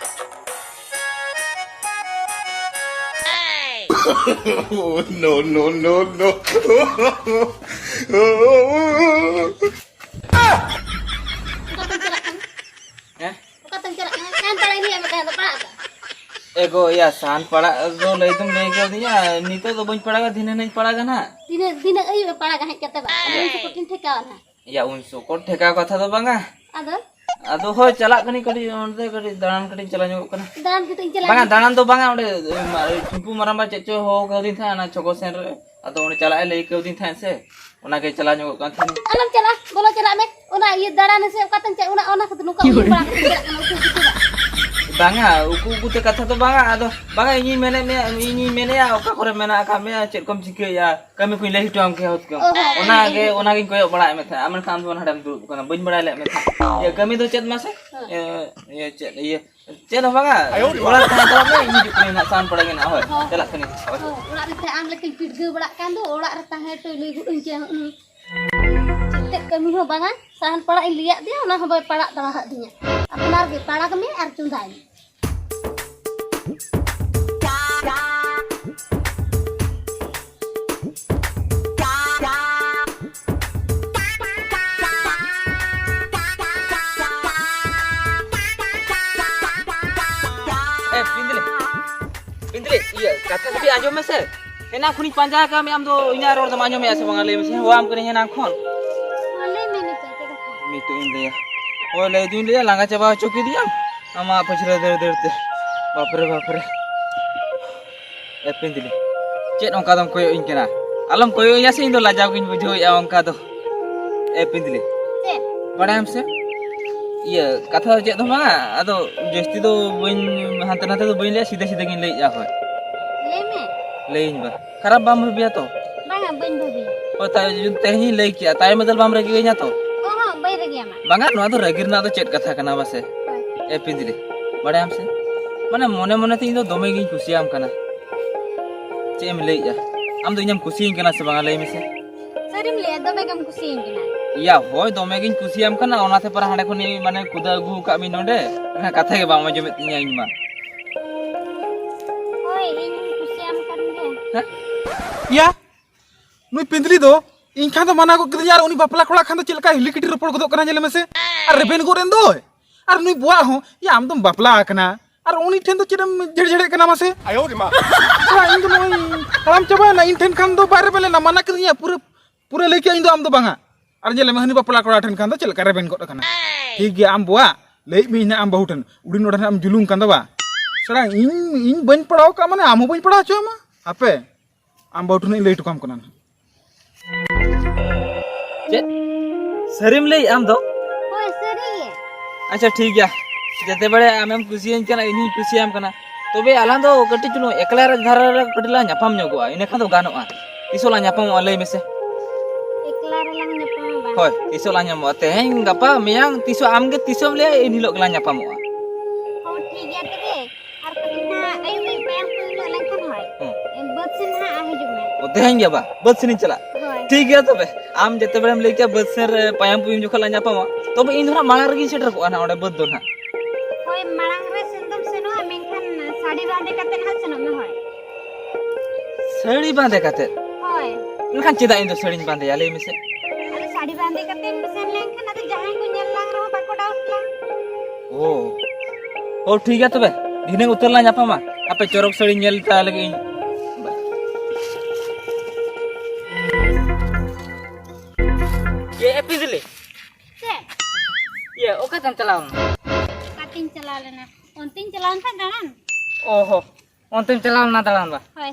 No, no, no, no. ᱚᱠᱟᱛᱮᱢ ᱪᱟᱞᱟᱜ ᱠᱟᱱᱟ? ᱦᱮᱸ? ᱚᱠᱟᱛᱮᱢ ᱪᱟᱞᱟᱜ ᱠᱟᱱᱟ? ᱥᱟᱱᱛᱟᱲ ᱤᱧ ᱞᱟᱹᱭᱟᱫ ᱢᱮ ᱛᱟᱦᱮᱸ ᱫᱚ, ᱯᱟᱲᱦᱟᱜ ᱫᱚ᱾ ᱮᱜᱳ, ᱭᱟ, ᱥᱟᱱ ᱯᱟᱲᱟᱜ ᱫᱚ ᱞᱟᱹᱭ ᱫᱚᱢ ᱞᱟᱹᱭ ᱠᱟᱣᱫᱤᱧᱟ, ᱱᱤᱛᱚᱜ ᱫᱚ ᱵᱟᱹᱧ ᱯᱟᱲᱟᱜᱟ, ᱫᱷᱤᱱᱟᱹᱱ ᱦᱟᱸᱜ ᱯᱟᱲᱟᱜᱟ ᱱᱟᱦᱟᱜ᱾ ᱛᱤᱱᱟᱹᱜ, ᱛᱤᱱᱟᱹᱜ ᱟᱹᱭᱩᱵ ᱮ ᱯᱟᱲᱟᱜᱟ ᱦᱮᱡ ᱠᱟᱛᱮ ᱵᱟ? ᱤᱭᱟᱹ᱾ ᱩᱱ ᱥᱚᱠᱚᱴᱤᱧ ᱴᱷᱮᱠᱟᱣᱟ ᱱᱟᱦᱟᱜ᱾ ᱭᱟ, ᱩᱱ ᱥᱚᱠᱚᱴ ᱴᱷᱮᱠᱟᱣ ᱠᱟᱛᱷᱟ ᱫᱚ ᱵᱟᱝᱟ᱾ ᱟᱫᱚ? ᱟᱫᱚ ᱦᱳᱭ, ᱪᱟᱞᱟᱜ ᱠᱟᱹᱱᱟᱹᱧ ᱠᱟᱹᱴᱤᱡ, ᱚᱱᱛᱮ ᱠᱟᱹᱴᱤᱡ ᱫᱟᱬᱟᱱ ᱠᱟᱹᱴᱤᱡ ᱪᱟᱞᱟᱣ ᱧᱚᱜᱚᱜ ᱠᱟᱱᱟ᱾ ᱫᱟᱬᱟᱱ ᱠᱟᱹᱴᱤᱡ ᱤᱧ ᱪᱟᱞᱟᱜ ᱵᱟᱝᱟ, ᱠᱟᱱᱟ᱾ ᱫᱟᱬᱟᱱ ᱫᱚ ᱵᱟᱝᱟ, ᱚᱸᱰᱮ, ᱮ, ᱢᱟ-, ᱪᱩᱢᱯᱩ ᱢᱟᱨᱟᱝᱵᱟ ᱪᱮᱫ ᱪᱚ ᱦᱚᱦᱚ ᱠᱟᱣᱫᱤᱧ ᱛᱟᱦᱮᱸᱫ, ᱚᱱᱟ ᱪᱷᱚᱠᱚ ᱥᱮᱱ ᱨᱮ᱾ ᱟᱫᱚ ᱚᱸᱰᱮ ᱪᱟᱞᱟᱜ ᱮ ᱞᱟᱹᱭ ᱠᱟᱣᱫᱤᱧ ᱛᱟᱦᱮᱸᱫ ᱥᱮ, ᱚᱱᱟᱜᱮ ᱪᱟᱞᱟᱣ ᱧᱚᱜᱚᱜ ᱠᱟᱱ ᱛᱟᱦᱮᱸᱱᱟ᱾ ᱟᱞᱚᱢ ᱪᱟᱞᱟᱜᱼᱟ, ᱵᱚᱞᱚ ᱪᱟᱞᱟᱜ ᱢᱮ᱾ ᱚᱱᱟ ᱤᱭᱟᱹ ᱫᱟᱬᱟᱱ ᱥᱮ ᱚᱠᱟᱛᱮᱢ ᱪᱟᱞᱟᱜᱼᱟ? ᱚᱱᱟ, ᱚᱱᱟ ᱠᱷᱟᱹᱛᱤᱨ ᱱᱚᱝᱠᱟ ᱩᱭᱩᱝ ᱵᱟᱲᱟ ᱠᱟᱛᱮᱢ ᱪᱟᱞᱟᱜ ᱠᱟᱱᱟ, ᱩᱠᱩ ᱩᱠᱩ ᱛᱮ᱾ ᱵᱟᱝᱟ, ᱩᱠᱩ ᱩᱠᱩ ᱛᱮ ᱠᱟᱛᱷᱟ ᱫᱚ ᱵᱟᱝᱟ, ᱟᱫᱚ ᱵᱟᱝᱟ, ᱤᱧᱤᱧ ᱢᱮᱱᱮᱫ ᱢᱮᱭᱟ, ᱤᱧᱤᱧ ᱢᱮᱱᱮᱫᱼᱟ, ᱚᱠᱟ ᱠᱚᱨᱮ ᱢᱮᱱᱟᱜ ᱟᱠᱟᱫ ᱢᱮᱭᱟ, ᱪᱮᱫ ᱠᱚᱢ ᱪᱤᱠᱟᱹᱭᱮᱫᱼᱟ, ᱠᱟᱹᱢᱤ ᱠᱚᱧ ᱞᱟᱹᱭ ᱦᱚᱴᱚᱣᱟᱢ ᱠᱮᱭᱟ ᱦᱩᱛᱠᱟᱹᱢ᱾ ᱚ, ᱦᱮᱸ, ᱚᱱᱟᱜᱮ, ᱦᱮᱸ, ᱦᱮᱸ᱾ ᱚᱱᱟᱜᱤᱧ ᱠᱚᱭᱚᱜ ᱵᱟᱲᱟᱭᱮᱫ ᱢᱮ ᱛᱟᱦᱮᱸᱫ, ᱟᱨ ᱢᱮᱱᱠᱷᱟᱱ ᱟᱢ ᱫᱚ ᱦᱟᱸᱰᱮᱢ ᱫᱩᱲᱩᱵ ᱠᱟᱱᱟ, ᱵᱟᱹᱧ ᱵᱟᱲᱟᱭ ᱞᱮᱫ ᱢᱮ ᱛᱟᱦᱮᱸᱫ᱾ ᱤᱭᱟᱹ, ᱠᱟᱹᱢᱤ ᱫᱚ ᱪᱮᱫ ᱢᱟᱥᱮ? ᱦᱮᱸ᱾ ᱤᱭᱟᱹ, ᱤᱭᱟᱹ, ᱪᱮᱫ, ᱤᱭᱟᱹ, ᱪᱮᱫ ᱦᱚᱸ ᱵᱟᱝᱟ, ᱟᱭᱳ ᱨᱮ ᱚᱲᱟᱜ ᱨᱮ ᱛᱟᱦᱮᱸ ᱦᱟᱛᱟᱲᱚᱜ ᱢᱮ, ᱤᱧ ᱦᱤᱡᱩᱜ ᱠᱟᱹᱱᱟᱹᱧ ᱱᱟᱦᱟᱜ, ᱥᱟᱦᱟᱱ ᱯᱟᱲᱟᱜ ᱜᱮ ᱱᱟᱦᱟᱜ, ᱦᱳᱭ, ᱦᱳᱭ, ᱪᱟᱞᱟᱜ ᱠᱟᱹᱱᱟᱹᱧ, ᱦᱳᱭ᱾ ᱦᱳᱭ, ᱚᱲᱟᱜ ᱨᱮ ᱛᱟᱦᱮᱸ ᱟᱢ ᱞᱮᱠᱟᱧ ᱯᱤᱰᱜᱟᱹᱣ ᱵᱟᱲᱟᱜ ᱠᱟᱱ ᱫᱚ, ᱚᱲᱟᱜ ᱨᱮ ᱛᱟᱦᱮᱸ ᱦᱚᱴᱚᱭ ᱞᱟᱹᱭ ᱜᱚᱫ ᱟᱹᱧ ᱠᱮᱭᱟ, ᱦᱩᱸ᱾ ᱪᱮᱫ ᱛᱮᱫ ᱠᱟᱹᱢᱤ ᱦᱚᱸ ᱵᱟᱝᱟ, ᱥᱟᱦᱟᱱ ᱯᱟᱲᱟᱜ ᱤᱧ ᱞᱟᱹᱭᱟᱫ ᱫᱮᱭᱟ, ᱚᱱᱟ ᱦᱚᱸ ᱵᱟᱭ ᱯᱟᱲᱟᱜ ᱫᱟᱲᱟ ᱦᱟᱫ ᱫᱤᱧᱟ᱾ ᱟᱯᱱᱟᱨ ᱜᱮ ᱯᱟᱲᱟᱜᱽ ᱢᱮ ᱟᱨ ᱪᱚᱸᱫᱟᱭ ᱢᱮ᱾ ᱠᱟᱛᱷᱟ ᱠᱟᱹᱴᱤᱡ ᱟᱸᱡᱚᱢ ᱢᱮᱥᱮ᱾ ᱮᱱᱟᱝ ᱠᱷᱚᱱᱤᱧ ᱯᱟᱸᱡᱟ ᱟᱠᱟᱫ ᱢᱮᱭᱟ, ᱟᱢ ᱫᱚ ᱤᱧᱟᱹᱜ ᱨᱚᱲ ᱫᱚᱢ ᱟᱸᱡᱚᱢᱮᱫᱼᱟ ᱥᱮ ᱵᱟᱝᱟ? ᱞᱟᱹᱭ ᱢᱮᱥᱮ, ᱦᱚᱦᱚᱣᱟᱢ ᱠᱟᱹᱱᱟᱹᱧ ᱮᱱᱟᱝ ᱠᱷᱚᱱ᱾ ᱦᱚᱸ, ᱞᱟᱹᱭ ᱢᱮ ᱱᱤᱛᱚᱜ ᱪᱮᱫ ᱠᱟᱛᱷᱟ? ᱱᱤᱛᱚᱜ ᱤᱧ ᱞᱟᱹᱭᱟ᱾ ᱦᱳᱭ, ᱞᱟᱹᱭ ᱫᱩᱧ ᱞᱟᱹᱭᱟ, ᱞᱟᱸᱜᱟ ᱪᱟᱵᱟ ᱦᱚᱪᱚ ᱠᱤᱫᱤᱧᱟᱢ ᱟᱢᱟᱜ ᱯᱟᱹᱪᱷᱞᱟᱹ ᱫᱟᱹᱲ ᱫᱟᱹᱲ ᱛᱮ᱾ ᱵᱟᱯᱨᱮ, ᱵᱟᱯᱨᱮ᱾ ᱮ ᱯᱤᱸᱫᱽᱞᱤ, ᱪᱮᱫ ᱚᱱᱠᱟ ᱫᱚᱢ ᱠᱚᱭᱚᱜ ᱤᱧ ᱠᱟᱱᱟ? ᱟᱞᱚᱢ ᱠᱚᱭᱚᱜ ᱤᱧᱟ ᱥᱮ, ᱤᱧ ᱫᱚ ᱞᱟᱡᱟᱣ ᱜᱤᱧ ᱵᱩᱡᱷᱟᱹᱣᱮᱫᱼᱟ ᱚᱱᱠᱟ ᱫᱚ᱾ ᱮ ᱯᱤᱸᱫᱽᱞᱤ, ᱪᱮᱫ? ᱵᱟᱲᱟᱭᱟᱢ ᱥᱮ, ᱤᱭᱟᱹ, ᱠᱟᱛᱷᱟ ᱫᱚ ᱪᱮᱫ ᱦᱚᱸ ᱵᱟᱝᱟ, ᱟᱫᱚ ᱡᱟᱹᱥᱛᱤ ᱫᱚ ᱵᱟᱹᱧ ᱦᱟᱱᱛᱮ ᱱᱟᱛᱮ ᱫᱚ ᱵᱟᱹᱧ ᱞᱟᱹᱭᱟ, ᱥᱤᱫᱷᱟᱹ ᱥᱤᱫᱷᱟᱹ ᱜᱤᱧ ᱞᱟᱹᱭᱮᱫᱼᱟ᱾ ᱦᱳᱭ᱾ ᱞᱟᱹᱭ ᱢᱮ᱾ ᱞᱟᱹᱭᱟᱹᱧ ᱵᱟ᱾ ᱠᱷᱟᱨᱟᱯ ᱵᱟᱢ ᱵᱷᱟᱹᱵᱤᱭᱟ ᱛᱚ? ᱵᱟᱝᱟ, ᱵᱟᱹᱧ ᱵᱷᱟᱹᱵᱤᱭᱟ᱾ ᱦᱳᱭ, ᱛᱟᱦᱞᱮ ᱡᱩᱫᱤ ᱛᱮᱦᱮᱧᱤᱧ ᱞᱟᱹᱭ ᱠᱮᱜᱼᱟ, ᱛᱟᱭᱚᱢ ᱵᱤᱫᱟᱹᱞ ᱵᱟᱢ ᱨᱟᱹᱜᱤᱭᱟᱹᱧᱟ ᱛᱚ? ᱚᱦᱚᱸ, ᱵᱟᱹᱧ ᱨᱟᱹᱜᱤᱭᱟᱢᱟ᱾ ᱵᱟᱝᱟ, ᱱᱚᱣᱟ ᱫᱚ ᱨᱟᱹᱜᱤ ᱨᱮᱱᱟᱜ ᱫᱚ ᱪᱮᱫ ᱠᱟᱛᱷᱟ ᱠᱟᱱᱟ ᱵᱟᱥᱮ? ᱦᱳᱭ᱾ ᱮ ᱯᱤᱸᱫᱽᱨᱤ, ᱵᱟᱲᱟᱭᱟᱢ ᱥᱮ, ᱢᱟᱱᱮ ᱢᱚᱱᱮ ᱢᱚᱱᱮ ᱛᱮ ᱤᱧ ᱫᱚ ᱫᱚᱢᱮ ᱜᱤᱧ ᱠᱩᱥᱤᱭᱟᱢ ᱠᱟᱱᱟ᱾ ᱪᱮᱫ ᱮᱢ ᱞᱟᱹᱭᱮᱜᱼᱟ? ᱟᱢ ᱫᱚ ᱤᱧᱮᱢ ᱠᱩᱥᱤᱭᱟᱹᱧ ᱠᱟᱱᱟ ᱥᱮ ᱵᱟᱝᱟ, ᱞᱟᱹᱭ ᱢᱮᱥᱮ? ᱥᱟᱹᱨᱤᱢ ᱞᱟᱹᱭᱟ, ᱫᱚᱢᱮ ᱜᱮᱢ ᱠᱩᱥᱤᱭᱟᱹᱧ ᱠᱟᱱᱟ᱾ ᱤᱭᱟ, ᱦᱳᱭ, ᱫᱚᱢᱮ ᱜᱤᱧ ᱠᱩᱥᱤᱭᱟᱢ ᱠᱟᱱᱟ, ᱚᱱᱟᱛᱮ ᱯᱟᱨᱟ ᱦᱟᱸᱰᱮ ᱠᱷᱚᱱᱤᱧ, ᱢᱟᱱᱮ, ᱠᱩᱫᱟᱹ ᱟᱹᱜᱩ ᱟᱠᱟᱫ ᱢᱮ ᱱᱚᱰᱮ᱾ ᱢᱮᱱᱠᱷᱟᱱ ᱠᱟᱛᱷᱟ ᱜᱮ ᱵᱟᱢ ᱟᱸᱡᱚᱢᱮᱫ ᱛᱤᱧᱟ ᱤᱧ ᱢᱟ᱾ ᱦᱳᱭ, ᱤᱧ ᱦᱚᱸᱧ ᱠᱩᱥᱤᱭᱟᱢ ᱠᱟᱱ ᱜᱮᱭᱟ᱾ ᱦᱮᱸ? ᱤᱭᱟ, ᱱᱩᱭ ᱯᱤᱸᱫᱽᱞᱤ ᱫᱚ ᱤᱧ ᱠᱷᱟᱱ ᱫᱚ ᱢᱟᱱᱟ ᱜᱚᱫ ᱠᱤᱫᱤᱧᱟ, ᱟᱨ ᱩᱱᱤ ᱵᱟᱯᱞᱟ ᱠᱚᱲᱟ ᱠᱷᱟᱱ ᱫᱚ ᱪᱮᱫ ᱞᱮᱠᱟ ᱦᱤᱞᱤ ᱠᱤᱴᱤ ᱨᱚᱯᱚᱲ ᱜᱚᱫᱚᱜ ᱠᱟᱱᱟ, ᱧᱮᱞᱮ ᱢᱮᱥᱮ᱾ ᱟᱨ ᱨᱮᱵᱮᱱ ᱜᱚᱫ ᱮᱱ ᱫᱚᱭ᱾ ᱟᱨ ᱱᱩᱭ ᱵᱚᱣᱟᱜ ᱦᱚᱸ, ᱭᱟ, ᱟᱢ ᱫᱚᱢ ᱵᱟᱯᱞᱟ ᱟᱠᱟᱱᱟ, ᱟᱨ ᱩᱱᱤ ᱴᱷᱮᱱ ᱫᱚ ᱪᱮᱫ ᱮᱢ ᱡᱷᱮᱲ ᱡᱷᱮᱲᱮᱜ ᱠᱟᱱᱟ ᱢᱟᱥᱮ? ᱟᱭᱳ ᱨᱮ ᱢᱟ᱾ ᱛᱷᱚᱲᱟ ᱤᱧ ᱫᱚ ᱱᱚᱜᱼᱚᱭ ᱦᱟᱲᱟᱢ ᱪᱟᱵᱟᱭᱮᱱᱟ, ᱤᱧ ᱴᱷᱮᱱ ᱠᱷᱟᱱ ᱫᱚ ᱵᱟᱭ ᱨᱮᱵᱮᱱ ᱞᱮᱱᱟ, ᱢᱟᱱᱟ ᱠᱤᱫᱤᱧᱟ ᱯᱩᱨᱟᱹ, ᱯᱩᱨᱟᱹ ᱞᱟᱹᱭ ᱠᱮᱫ ᱤᱧ ᱫᱚ ᱟᱢ ᱫᱚ ᱵᱟᱝᱟ᱾ ᱟᱨ ᱧᱮᱞ ᱢᱮ, ᱦᱟᱹᱱᱤ ᱵᱟᱯᱞᱟ ᱠᱚᱲᱟ ᱴᱷᱮᱱ ᱠᱷᱟᱱ ᱫᱚ ᱪᱮᱫ ᱞᱮᱠᱟ ᱨᱮᱵᱮᱱ ᱜᱚᱫ ᱟᱠᱟᱱᱟ᱾ ᱴᱷᱤᱠ ᱜᱮᱭᱟ, ᱟᱢ ᱵᱚᱣᱟ, ᱞᱟᱹᱭᱮᱫ ᱢᱮᱭᱟᱹᱧ ᱱᱟᱜ ᱟᱢ ᱵᱟᱹᱦᱩ ᱴᱷᱮᱱ, ᱩᱲᱤ ᱱᱚᱰᱮ ᱱᱟᱜ ᱮᱢ ᱡᱩᱞᱩᱝ ᱠᱟᱱ ᱫᱚ ᱵᱟ᱾ ᱥᱮᱲᱟ, ᱤᱧ, ᱤᱧ ᱵᱟᱹᱧ ᱯᱟᱲᱟᱣ ᱠᱟᱜ ᱢᱟᱱᱮ ᱟᱢ ᱦᱚᱸ ᱵᱟᱹᱧ ᱯᱟᱲᱟᱣ ᱦᱚᱪᱚ ᱟᱢᱟ᱾ ᱦᱟᱯᱮ, ᱟᱢ ᱵᱟᱹᱦᱩ ᱴᱷᱮᱱ ᱤᱧ ᱞᱟᱹᱭ ᱦᱚᱴᱚ ᱠᱟᱢ ᱠᱟᱱᱟ ᱱᱟᱜ᱾ ᱪᱮᱫ? ᱥᱟᱹᱨᱤᱢ ᱞᱟᱹᱭᱮᱫᱼᱟ ᱟᱢ ᱫᱚ? ᱦᱳᱭ, ᱥᱟᱹᱨᱤ ᱜᱮ᱾ ᱟᱪᱪᱷᱟ, ᱴᱷᱤᱠ ᱜᱮᱭᱟ᱾ ᱡᱮᱛᱮ ᱵᱮᱲᱮ ᱟᱢᱮᱢ ᱠᱩᱥᱤᱭᱟᱹᱧ ᱠᱟᱱᱟ, ᱤᱧ ᱦᱚᱸᱧ ᱠᱩᱥᱤᱭᱟᱢ ᱠᱟᱱᱟ, ᱛᱚᱵᱮ ᱟᱞᱟᱝ ᱫᱚ ᱠᱟᱹᱴᱤᱡ ᱪᱩᱞᱩᱝ ᱮᱠᱞᱟ ᱨᱮ ᱫᱷᱟᱨᱟ ᱨᱮ ᱠᱟᱹᱴᱤᱡ ᱞᱟᱝ ᱧᱟᱯᱟᱢ ᱧᱚᱜᱚᱜᱼᱟ, ᱤᱱᱟᱹ ᱠᱷᱟᱱ ᱫᱚ ᱜᱟᱱᱚᱜᱼᱟ᱾ ᱛᱤᱥᱚᱜ ᱞᱟᱝ ᱧᱟᱯᱟᱢᱚᱜᱼᱟ, ᱞᱟᱹᱭ ᱢᱮᱥᱮ? ᱮᱠᱞᱟ ᱨᱮᱞᱟᱝ ᱧᱟᱯᱟᱢᱟ ᱵᱟᱝ? ᱦᱳᱭ, ᱛᱤᱥᱚᱜ ᱞᱟᱝ ᱧᱟᱢᱚᱜᱼᱟ? ᱛᱮᱦᱮᱧ, ᱜᱟᱯᱟ, ᱢᱮᱭᱟᱝ, ᱛᱤᱥᱚᱜ ᱟᱢᱜᱮ ᱛᱤᱥᱚᱜ ᱮᱢ ᱞᱟᱹᱭᱟ, ᱤᱱ ᱦᱤᱞᱳᱜ ᱜᱮᱞᱟᱝ ᱧᱟᱯᱟᱢᱚᱜᱼᱟ᱾ ᱦᱚᱸ, ᱴᱷᱤᱠ ᱜᱮᱭᱟ ᱛᱚᱵᱮ᱾ ᱟᱨ ᱠᱟᱹᱴᱤᱡ ᱱᱟᱦᱟᱜ ᱟᱹᱭᱩᱵ ᱟᱹᱭᱩᱵ ᱯᱟᱭᱟᱢ ᱠᱚ ᱦᱤᱞᱳᱜ ᱞᱮᱱᱠᱷᱟᱱ ᱦᱳᱭ᱾ ᱦᱚᱸ᱾ ᱵᱟᱹᱫᱽ ᱥᱮᱱ ᱱᱟᱦᱟᱜ ᱦᱤᱡᱩᱜ ᱢᱮ᱾ ᱚ, ᱛᱮᱦᱮᱧ ᱜᱮ ᱵᱟ? ᱵᱟᱹᱫᱽ ᱥᱮᱱᱤᱧ ᱪᱟᱞᱟᱜ? ᱦᱳᱭ᱾ ᱴᱷᱤᱠ ᱜᱮᱭᱟ ᱛᱚᱵᱮ᱾ ᱟᱢ ᱡᱮᱛᱮ ᱵᱮᱲᱮᱢ ᱞᱟᱹᱭ ᱠᱮᱜᱼᱟ ᱵᱟᱹᱫᱽ ᱥᱮᱱ ᱨᱮ ᱯᱟᱭᱟᱢ ᱯᱩᱭᱩᱢ ᱡᱚᱠᱷᱚᱱ ᱞᱟᱝ ᱧᱟᱯᱟᱢᱟ, ᱛᱚᱵᱮ ᱤᱧ ᱫᱚ ᱱᱟᱦᱟᱜ ᱢᱟᱲᱟᱝ ᱨᱮᱜᱤᱧ ᱥᱮᱴᱮᱨ ᱠᱚᱜᱼᱟ ᱱᱟᱦᱟᱜ ᱚᱸᱰᱮ ᱵᱟᱹᱫᱽ ᱫᱚ ᱱᱟᱦᱟᱜ᱾ ᱦᱳᱭ, ᱢᱟᱲᱟᱝ ᱨᱮ ᱥᱮᱱ ᱫᱚᱢ ᱥᱮᱱᱚᱜᱼᱟ, ᱢᱮᱱᱠᱷᱟᱱ ᱥᱟᱹᱲᱤ ᱵᱟᱸᱫᱮ ᱠᱟᱛᱮ ᱱᱟᱦᱟᱜ ᱥᱮᱱᱚᱜ ᱢᱮ, ᱦᱳᱭ᱾ ᱥᱟᱹᱲᱤ ᱵᱟᱸᱫᱮ ᱠᱟᱛᱮ? ᱦᱳᱭ᱾ ᱢᱮᱱᱠᱷᱟᱱ ᱪᱮᱫᱟᱜ ᱤᱧ ᱫᱚ ᱥᱟᱹᱲᱤᱧ ᱵᱟᱸᱫᱮᱭᱟ, ᱞᱟᱹᱭ ᱢᱮᱥᱮ? ᱟᱫᱚ ᱥᱟᱹᱲᱤ ᱵᱟᱸᱫᱮ ᱠᱟᱛᱮᱢ ᱥᱮᱱ ᱞᱮᱱᱠᱷᱟᱱ ᱟᱫᱚ ᱡᱟᱦᱟᱸᱭ ᱠᱚ ᱧᱮᱞ ᱞᱟᱝ ᱨᱮᱦᱚᱸ ᱵᱟᱠᱚ ᱰᱟᱣᱩᱴ ᱞᱟᱝ᱾ ᱳ᱾ ᱳ, ᱴᱷᱤᱠ ᱜᱮᱭᱟ ᱛᱚᱵᱮ᱾ ᱫᱷᱤᱱᱟᱹᱝ ᱩᱛᱟᱹᱨ ᱞᱟᱝ ᱧᱟᱯᱟᱢᱟ᱾ ᱟᱯᱮ ᱪᱚᱨᱚᱠ ᱥᱟᱹᱲᱤ ᱧᱮᱞ ᱛᱟᱨᱟ ᱞᱟᱹᱜᱤᱫ ᱤᱧ᱾ ᱮ, ᱮ, ᱯᱤᱸᱫᱽᱞᱤ᱾ ᱪᱮᱫ? ᱤᱭᱟᱹ, ᱚᱠᱟ ᱛᱮᱢ ᱪᱟᱞᱟᱣ ᱞᱮᱱᱟ? ᱚᱠᱟ ᱛᱤᱧ ᱪᱟᱞᱟᱣ ᱞᱮᱱᱟ? ᱚᱱᱛᱮᱧ ᱪᱟᱞᱟᱣ ᱞᱮᱱ ᱛᱟᱦᱮᱸᱫ ᱫᱟᱬᱟᱱ᱾ ᱚ ᱦᱚ, ᱚᱱᱛᱮᱢ ᱪᱟᱞᱟᱣ ᱞᱮᱱᱟ ᱫᱟᱬᱟᱱ ᱵᱟ? ᱦᱳᱭ᱾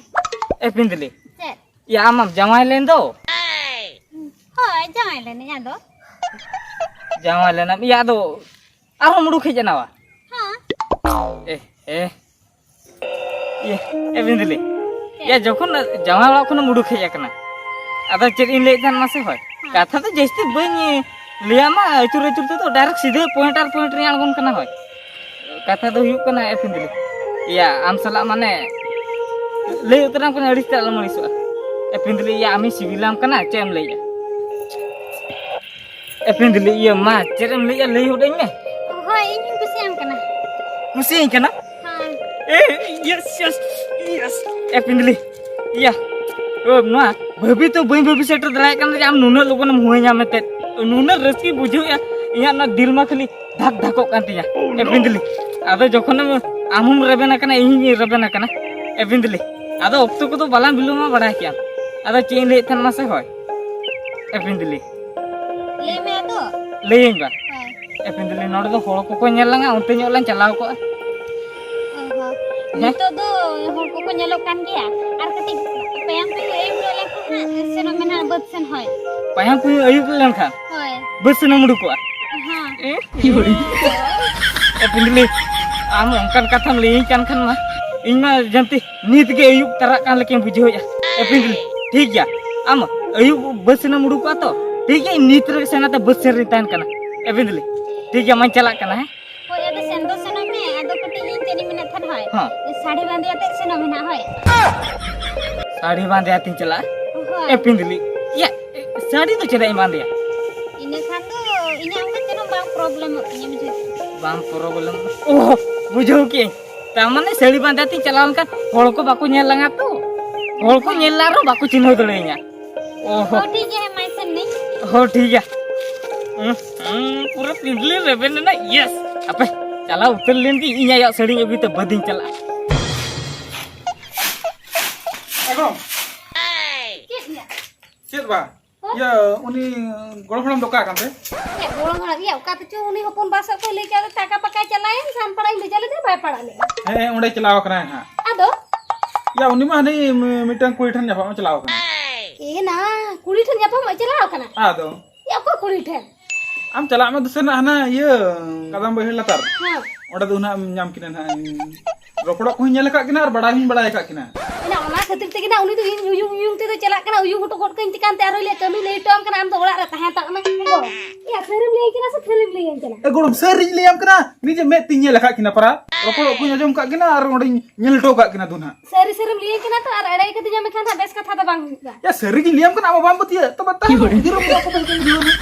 ᱮ ᱯᱤᱸᱫᱽᱞᱤ᱾ ᱪᱮᱫ? ᱭᱟ, ᱟᱢ ᱢᱟᱢ ᱡᱟᱶᱟᱭ ᱞᱮᱱ ᱫᱚ? ᱦᱳᱭ, ᱡᱟᱶᱟᱭ ᱞᱮᱱᱟᱹᱧ ᱟᱫᱚ᱾ ᱡᱟᱶᱟᱭ ᱞᱮᱱᱟᱢ? ᱭᱟ, ᱟᱫᱚ ᱟᱨᱦᱚᱸ ᱢᱩᱲᱩᱠ ᱦᱮᱡ ᱮᱱᱟ ᱵᱟ? ᱦᱮᱸ᱾ ᱮ, ᱮ᱾ ᱤᱭᱟᱹ, ᱮ ᱵᱤᱸᱫᱽᱞᱤ᱾ ᱪᱮᱫ? ᱭᱟ, ᱡᱚᱠᱷᱚᱱ ᱡᱟᱶᱟᱭ ᱚᱲᱟᱜ ᱠᱷᱚᱱᱮᱢ ᱩᱰᱩᱠ ᱦᱮᱡ ᱟᱠᱟᱱᱟ, ᱟᱫᱚ ᱪᱮᱫ ᱤᱧ ᱞᱟᱹᱭᱮᱫ ᱛᱟᱦᱮᱱ ᱢᱟᱥᱮ ᱦᱳᱭ? ᱦᱮᱸ᱾ ᱠᱟᱛᱷᱟ ᱫᱚ ᱡᱟᱹᱥᱛᱤ ᱵᱟᱹᱧ ᱞᱟᱹᱭᱟ ᱢᱟ, ᱟᱹᱪᱩᱨ ᱟᱹᱪᱩᱨ ᱛᱮᱫᱚ direct ᱥᱤᱫᱷᱟᱹ point ᱟᱨ point ᱨᱤᱧ ᱟᱬᱜᱚᱱ ᱠᱟᱱᱟ ᱦᱳᱭ᱾ ᱠᱟᱛᱷᱟ ᱫᱚ ᱦᱩᱭᱩᱜ ᱠᱟᱱᱟ, ᱮ ᱯᱤᱸᱫᱽᱞᱤ, ᱭᱟ, ᱟᱢ ᱥᱟᱞᱟᱜ ᱢᱟᱱᱮ ᱞᱟᱹᱭ ᱩᱛᱟᱹᱨᱟᱢ ᱠᱟᱱᱟ, ᱟᱹᱲᱤᱥ ᱛᱮ ᱟᱞᱚᱢ ᱟᱹᱲᱤᱥᱚᱜᱼᱟ᱾ ᱮ ᱯᱤᱸᱫᱽᱞᱤ, ᱭᱟ, ᱟᱢᱤᱧ ᱥᱤᱵᱤᱞᱟᱢ ᱠᱟᱱᱟ, ᱪᱮᱫ ᱮᱢ ᱞᱟᱹᱭᱮᱜᱼᱟ? ᱮ ᱯᱤᱸᱫᱽᱞᱤ, ᱤᱭᱟᱹ, ᱢᱟ, ᱪᱮᱫ ᱮᱢ ᱞᱟᱹᱭᱮᱜᱼᱟ, ᱞᱟᱹᱭ ᱦᱚᱫᱟᱹᱧ ᱢᱮ᱾ ᱦᱳᱭ, ᱤᱧ ᱦᱚᱸᱧ ᱠᱩᱥᱤᱭᱟᱢ ᱠᱟᱱᱟ᱾ ᱠᱩᱥᱤᱭᱟᱹᱧ ᱠᱟᱱᱟ? ᱦᱮᱸ᱾ ᱮ, yes, yes, yes᱾ ᱮ ᱯᱤᱸᱫᱽᱞᱤ, ᱤᱭᱟ, ᱳ, ᱱᱚᱣᱟ ᱵᱷᱟᱹᱵᱤ ᱛᱚ ᱵᱟᱹᱧ ᱵᱷᱟᱹᱵᱤ ᱥᱮᱴᱮᱨ ᱫᱟᱲᱮᱭᱟᱜ ᱠᱟᱱᱟ ᱡᱮ ᱟᱢ ᱱᱩᱱᱟᱹᱜ ᱞᱚᱜᱚᱱᱮᱢ ᱦᱩᱭᱟᱧᱟ ᱢᱮᱱᱛᱮ᱾ ᱱᱩᱱᱟᱹᱜ ᱨᱟᱹᱥᱠᱟᱹᱧ ᱵᱩᱡᱷᱟᱹᱣᱮᱜᱼᱟ, ᱤᱧᱟᱹᱜ ᱱᱚᱣᱟ ᱫᱤᱞ ᱢᱟ ᱠᱷᱟᱹᱞᱤ ᱫᱷᱟᱠ ᱫᱷᱟᱠᱚᱜ ᱠᱟᱱ ᱛᱤᱧᱟ᱾ ᱮ ᱯᱤᱸᱫᱽᱞᱤ, ᱟᱫᱚ ᱡᱚᱠᱷᱚᱱᱮᱢ, ᱟᱢ ᱦᱚᱸᱢ ᱨᱮᱵᱮᱱ ᱟᱠᱟᱱᱟ, ᱤᱧ ᱦᱚᱸᱧ ᱨᱮᱵᱮᱱ ᱟᱠᱟᱱᱟ᱾ ᱮ ᱯᱤᱸᱫᱽᱞᱤ, ᱟᱫᱚ ᱚᱠᱛᱚ ᱠᱚᱫᱚ ᱵᱟᱞᱟᱝ ᱵᱤᱞᱚᱢᱟ, ᱵᱟᱲᱟᱭ ᱠᱮᱜᱼᱟᱢ᱾ ᱟᱫᱚ ᱪᱮᱫ ᱤᱧ ᱞᱟᱹᱭᱮᱫ ᱛᱟᱦᱮᱱ ᱢᱟᱥᱮ ᱦᱳᱭ? ᱮ ᱯᱤᱸᱫᱽᱞᱤ᱾ ᱞᱟᱹᱭ ᱢᱮ ᱟᱫᱚ᱾ ᱞᱟᱹᱭᱟᱹᱧ ᱵᱟ? ᱦᱳᱭ᱾ ᱮ ᱯᱤᱸᱫᱽᱞᱤ, ᱱᱚᱰᱮ ᱫᱚ ᱦᱚᱲ ᱠᱚᱠᱚ ᱧᱮᱞ ᱞᱟᱝᱟ, ᱚᱱᱛᱮ ᱧᱚᱜ ᱞᱟᱝ ᱪᱟᱞᱟᱣ ᱠᱚᱜᱼᱟ᱾ ᱚ ᱦᱚᱸ᱾ ᱦᱮᱸ? ᱱᱤᱛᱚᱜ ᱫᱚ ᱦᱚᱲ ᱠᱚᱠᱚ ᱧᱮᱞᱚᱜ ᱠᱟᱱ ᱜᱮᱭᱟ᱾ ᱟᱨ ᱠᱟᱹᱴᱤᱡ ᱯᱟᱭᱟᱢ ᱯᱟᱭᱟᱢ ᱟᱹᱭᱩᱵ ᱧᱚᱜ ᱞᱮᱱᱠᱷᱟᱱ ᱦᱟᱸᱜ ᱥᱮᱱᱚᱜ ᱢᱮ ᱱᱟᱦᱟᱜ ᱵᱟᱹᱫᱽ ᱥᱮᱱ ᱦᱳᱭ᱾ ᱯᱟᱭᱟᱢ ᱯᱟᱭᱟᱢ ᱟᱹᱭᱩᱵ ᱞᱮᱱᱠᱷᱟᱱ? ᱦᱳᱭ᱾ ᱵᱟᱹᱫᱽ ᱥᱮᱱᱮᱢ ᱩᱰᱩᱠᱚᱜᱼᱟ? ᱦᱮᱸ᱾ ᱮ? ᱮ ᱯᱤᱸᱫᱽᱞᱤ, ᱟᱢ ᱚᱱᱠᱟᱱ ᱠᱟᱛᱷᱟᱢ ᱞᱟᱹᱭᱟᱹᱧ ᱠᱟᱱ ᱠᱷᱟᱱ ᱢᱟ, ᱤᱧ ᱢᱟ ᱡᱟᱱᱛᱤ ᱱᱤᱛ ᱜᱮ ᱟᱹᱭᱩᱵ ᱛᱟᱨᱟᱜ ᱠᱟᱱ ᱞᱮᱠᱟᱧ ᱵᱩᱡᱷᱟᱹᱣᱮᱫᱼᱟ᱾ ᱮ ᱯᱤᱸᱫᱽᱞᱤ, ᱴᱷᱤᱠ ᱜᱮᱭᱟ, ᱟᱢ ᱟᱹᱭᱩᱵ ᱵᱟᱹᱫᱽ ᱥᱮᱱᱮᱢ ᱩᱰᱩᱠᱚᱜᱼᱟ ᱛᱚ? ᱴᱷᱤᱠ ᱜᱮᱭᱟ, ᱤᱧ ᱱᱤᱛ ᱨᱮᱜᱮ ᱥᱮᱱ ᱟᱛᱮ ᱵᱟᱹᱫᱽ ᱥᱮᱱ ᱨᱤᱧ ᱛᱟᱦᱮᱱ ᱠᱟᱱᱟ᱾ ᱮ ᱯᱤᱸᱫᱽᱞᱤ, ᱴᱷᱤᱠ ᱜᱮᱭᱟ, ᱢᱟᱧ ᱪᱟᱞᱟᱜ ᱠᱟᱱᱟ, ᱦᱮᱸ? ᱦᱳᱭ, ᱟᱫᱚ ᱥᱮᱱ ᱫᱚ ᱥᱮᱱᱚᱜ ᱢᱮ, ᱟᱫᱚ ᱠᱟᱹᱴᱤᱡ ᱤᱧ ᱪᱮᱫ ᱤᱧ ᱢᱮᱱᱮᱫ ᱛᱟᱦᱮᱱ, ᱦᱳᱭ᱾ ᱦᱚᱸ᱾ ᱥᱟᱹᱲᱤ ᱵᱟᱸᱫᱮ ᱟᱛᱮᱫ ᱥᱮᱱᱚᱜ ᱢᱮ ᱱᱟᱦᱟᱜ, ᱦᱳᱭ᱾ ᱥᱟᱹᱲᱤ ᱵᱟᱸᱫᱮ ᱟᱛᱮᱧ ᱪᱟᱞᱟᱜᱼᱟ? ᱦᱳᱭ᱾ ᱮ ᱯᱤᱸᱫᱽᱞᱤ, ᱤᱭᱟᱹ, ᱥᱟᱹᱲᱤ ᱫᱚ ᱪᱮᱫᱟᱜ ᱤᱧ ᱵᱟᱸᱫᱮᱭᱟ? ᱤᱱᱟᱹ ᱠᱷᱟᱱ ᱫᱚ ᱤᱧᱟᱹᱜ ᱚᱱᱠᱟ ᱪᱮᱫ ᱦᱚᱸ ᱵᱟᱝ ᱯᱨᱚᱵᱞᱮᱢᱚᱜ ᱛᱤᱧᱟᱹ, ᱵᱩᱡᱷᱟᱹᱣ ᱠᱮᱫᱟ? ᱵᱟᱝ ᱯᱨᱚᱵᱞᱮᱢ? ᱳᱦ, ᱵᱩᱡᱷᱟᱹᱣ ᱠᱮᱜᱼᱟᱹᱧ᱾ ᱛᱟᱨ ᱢᱟᱱᱮ ᱥᱟᱹᱲᱤ ᱵᱟᱸᱫᱮ ᱟᱛᱮᱧ ᱪᱟᱞᱟᱣ ᱞᱮᱱᱠᱷᱟᱱ ᱦᱚᱲ ᱠᱚ ᱵᱟᱠᱚ ᱧᱮᱞ ᱞᱟᱝᱟ ᱛᱚ᱾ ᱦᱚᱲ ᱠᱚ ᱧᱮᱞ ᱞᱟᱝ ᱨᱮᱦᱚᱸ ᱵᱟᱠᱚ ᱪᱤᱱᱦᱟᱹᱣ ᱫᱟᱲᱮᱭᱟᱹᱧᱟ᱾ ᱳᱦᱳ᱾ ᱦᱚᱸ, ᱴᱷᱤᱠ ᱜᱮᱭᱟ, ᱦᱮᱸ, ᱢᱟ, ᱥᱮᱱ ᱱᱟᱹᱧ᱾ ᱦᱚᱸ, ᱴᱷᱤᱠ ᱜᱮᱭᱟ᱾ ᱦᱩᱸ, ᱦᱩᱸ, ᱯᱩᱨᱟᱹ ᱯᱤᱸᱰᱞᱤ ᱨᱮᱵᱮᱱ ᱮᱱᱟ, yes᱾ ᱦᱟᱯᱮ, ᱪᱟᱞᱟᱣ ᱩᱛᱟᱹᱨ ᱞᱮᱱ ᱜᱤᱧ, ᱤᱧ ᱟᱭᱟᱜ ᱥᱟᱹᱲᱤᱧ ᱟᱹᱜᱩᱭ ᱛᱮ ᱵᱟᱹᱫᱤᱧ ᱪᱟᱞᱟᱜᱼᱟ᱾ ᱜᱚᱲᱚᱢ᱾ ᱪᱮᱫ ᱭᱟ? ᱪᱮᱫ ᱵᱟ? ᱦᱚᱸ? ᱤᱭᱟᱹ, ᱩᱱᱤ ᱜᱚᱲᱚᱢ ᱦᱟᱲᱟᱢ ᱫᱚ ᱚᱠᱟ ᱠᱟᱱ ᱛᱮ? ᱪᱮᱫ ᱜᱚᱲᱚᱢ ᱦᱟᱲᱟᱢ? ᱭᱟ, ᱚᱠᱟ ᱛᱮᱪᱚ ᱩᱱᱤ ᱦᱚᱯᱚᱱ ᱵᱟ ᱥᱮᱫ ᱠᱷᱚᱱ ᱞᱟᱹᱭ ᱠᱮᱫ ᱫᱚ ᱴᱟᱠᱟ ᱯᱟᱠᱟᱭ ᱪᱟᱞᱟᱣᱮᱱ, ᱥᱟᱢᱯᱟᱲᱟᱧ ᱵᱷᱮᱡᱟ ᱞᱮᱫᱮ, ᱵᱟᱭ ᱯᱟᱲᱟᱜ ᱞᱮᱫᱟ᱾ ᱦᱮᱸ, ᱚᱸᱰᱮ ᱪᱟᱞᱟᱣ ᱠᱟᱱᱟᱭ ᱦᱟᱸᱜ᱾ ᱟᱫᱚ? ᱭᱟ, ᱩᱱᱤ ᱢᱟ ᱦᱟᱱᱮ ᱢᱤ-, ᱢᱤᱫᱴᱟᱝ ᱠᱩᱲᱤ ᱴᱷᱮᱱ ᱧᱟᱯᱟᱢ ᱮ ᱪᱟᱞᱟᱣ ᱠᱟᱱᱟ᱾ ᱮ ᱱᱟ, ᱠᱩᱲᱤ ᱴᱷᱮᱱ ᱧᱟᱯᱟᱢ ᱮ ᱪᱟᱞᱟᱣ ᱠᱟᱱᱟ? ᱟᱫᱚ? ᱭᱟ, ᱚᱠᱚᱭ ᱠᱩᱲᱤ ᱴᱷᱮᱱ? ᱟᱢ ᱪᱟᱞᱟᱜ ᱢᱮ ᱫᱩᱥᱮ ᱱᱟᱜ ᱦᱟᱱᱟ ᱤᱭᱟᱹ ᱠᱟᱫᱟᱢ ᱵᱟᱹᱭᱦᱟᱹᱲ ᱞᱟᱛᱟᱨ᱾ ᱦᱮᱸ᱾ ᱚᱸᱰᱮ ᱫᱚ ᱱᱟᱜ ᱮᱢ ᱧᱟᱢ ᱠᱤᱱᱟ ᱱᱟᱜ᱾ ᱨᱚᱯᱚᱲᱚᱜ ᱠᱚᱦᱚᱸᱧ ᱧᱮᱞ ᱟᱠᱟᱫ ᱠᱤᱱᱟ ᱟᱨ ᱵᱟᱲᱟᱭ ᱦᱚᱸᱧ ᱵᱟᱲᱟᱭ ᱟᱠᱟᱫ ᱠᱤᱱᱟ᱾ ᱮᱱᱟ ᱚᱱᱟ ᱠᱷᱟᱹᱛᱤᱨ ᱛᱮᱜᱮ ᱱᱟᱜ ᱩᱱᱤ ᱫᱚ ᱤᱧ ᱩᱭᱩᱝ ᱩᱭᱩᱝ ᱛᱮᱫᱚ ᱪᱟᱞᱟᱜ ᱠᱟᱱᱟ, ᱩᱭᱩᱝ ᱦᱚᱴᱚ ᱜᱚᱫ ᱠᱟᱹᱧ ᱛᱮ ᱠᱟᱱ ᱛᱮ ᱟᱨᱦᱚᱸᱭ ᱞᱟᱹᱭᱟ, "ᱠᱟᱹᱢᱤ ᱞᱟᱹᱭ ᱦᱚᱴᱚ ᱟᱢ ᱠᱟᱱᱟ, ᱟᱢ ᱫᱚ ᱚᱲᱟᱜ ᱨᱮ ᱛᱟᱦᱮᱸ ᱦᱟᱛᱟᱲ ᱢᱮ᱾" ᱮ ᱜᱚᱲᱚᱢ᱾ ᱭᱟ, ᱥᱟᱹᱨᱤᱢ ᱞᱟᱹᱭᱟᱹᱧ ᱠᱟᱱᱟ ᱥᱮ ᱠᱷᱟᱹᱞᱤᱢ ᱞᱟᱹᱭᱟᱹᱧ ᱠᱟᱱᱟ? ᱮ ᱜᱚᱲᱚᱢ, ᱥᱟᱹᱨᱤᱧ ᱞᱟᱹᱭᱟᱢ ᱠᱟᱱᱟ, ᱱᱤᱡᱮ ᱢᱮᱫ ᱛᱤᱧ ᱧᱮᱞ ᱟᱠᱟᱫ ᱠᱤᱱᱟ ᱯᱟᱨᱟ᱾ ᱨᱚᱯᱚᱲᱚᱜ ᱠᱚᱧ ᱟᱸᱡᱚᱢ ᱟᱠᱟᱫ ᱠᱤᱱᱟ ᱟᱨ ᱚᱸᱰᱮᱧ ᱧᱮᱞ ᱦᱚᱴᱚ ᱟᱠᱟᱫ ᱠᱤᱱᱟ ᱫᱩ ᱱᱟᱜ᱾ ᱥᱟᱹᱨᱤ ᱥᱟᱹᱨᱤᱢ ᱞᱟᱹᱭᱟᱹᱧ ᱠᱟᱱᱟ ᱛᱚ, ᱟᱨ ᱮᱲᱮ ᱠᱟᱹᱫᱤᱧᱟᱢ ᱮᱱᱠᱷᱟᱱ ᱦᱟᱸᱜ ᱵᱮᱥ ᱠᱟᱛᱷᱟ ᱫᱚ ᱵᱟᱝ ᱦᱩᱭᱩᱜᱼᱟ᱾ ᱭᱟ, ᱥᱟᱹᱨᱤ ᱜᱤᱧ ᱞᱟᱹᱭᱟᱢ ᱠᱟᱱᱟ, ᱟᱢ ᱵᱟᱢ ᱯᱟᱹᱛᱭᱟᱹᱜ? ᱛᱚᱵᱮ ᱛᱟᱦᱮᱸ ᱩᱭᱦᱟᱹᱨ ᱢᱮ, ᱚᱠᱚᱭ ᱯᱮ ᱩᱭᱦᱟᱹᱨ ᱢᱮ?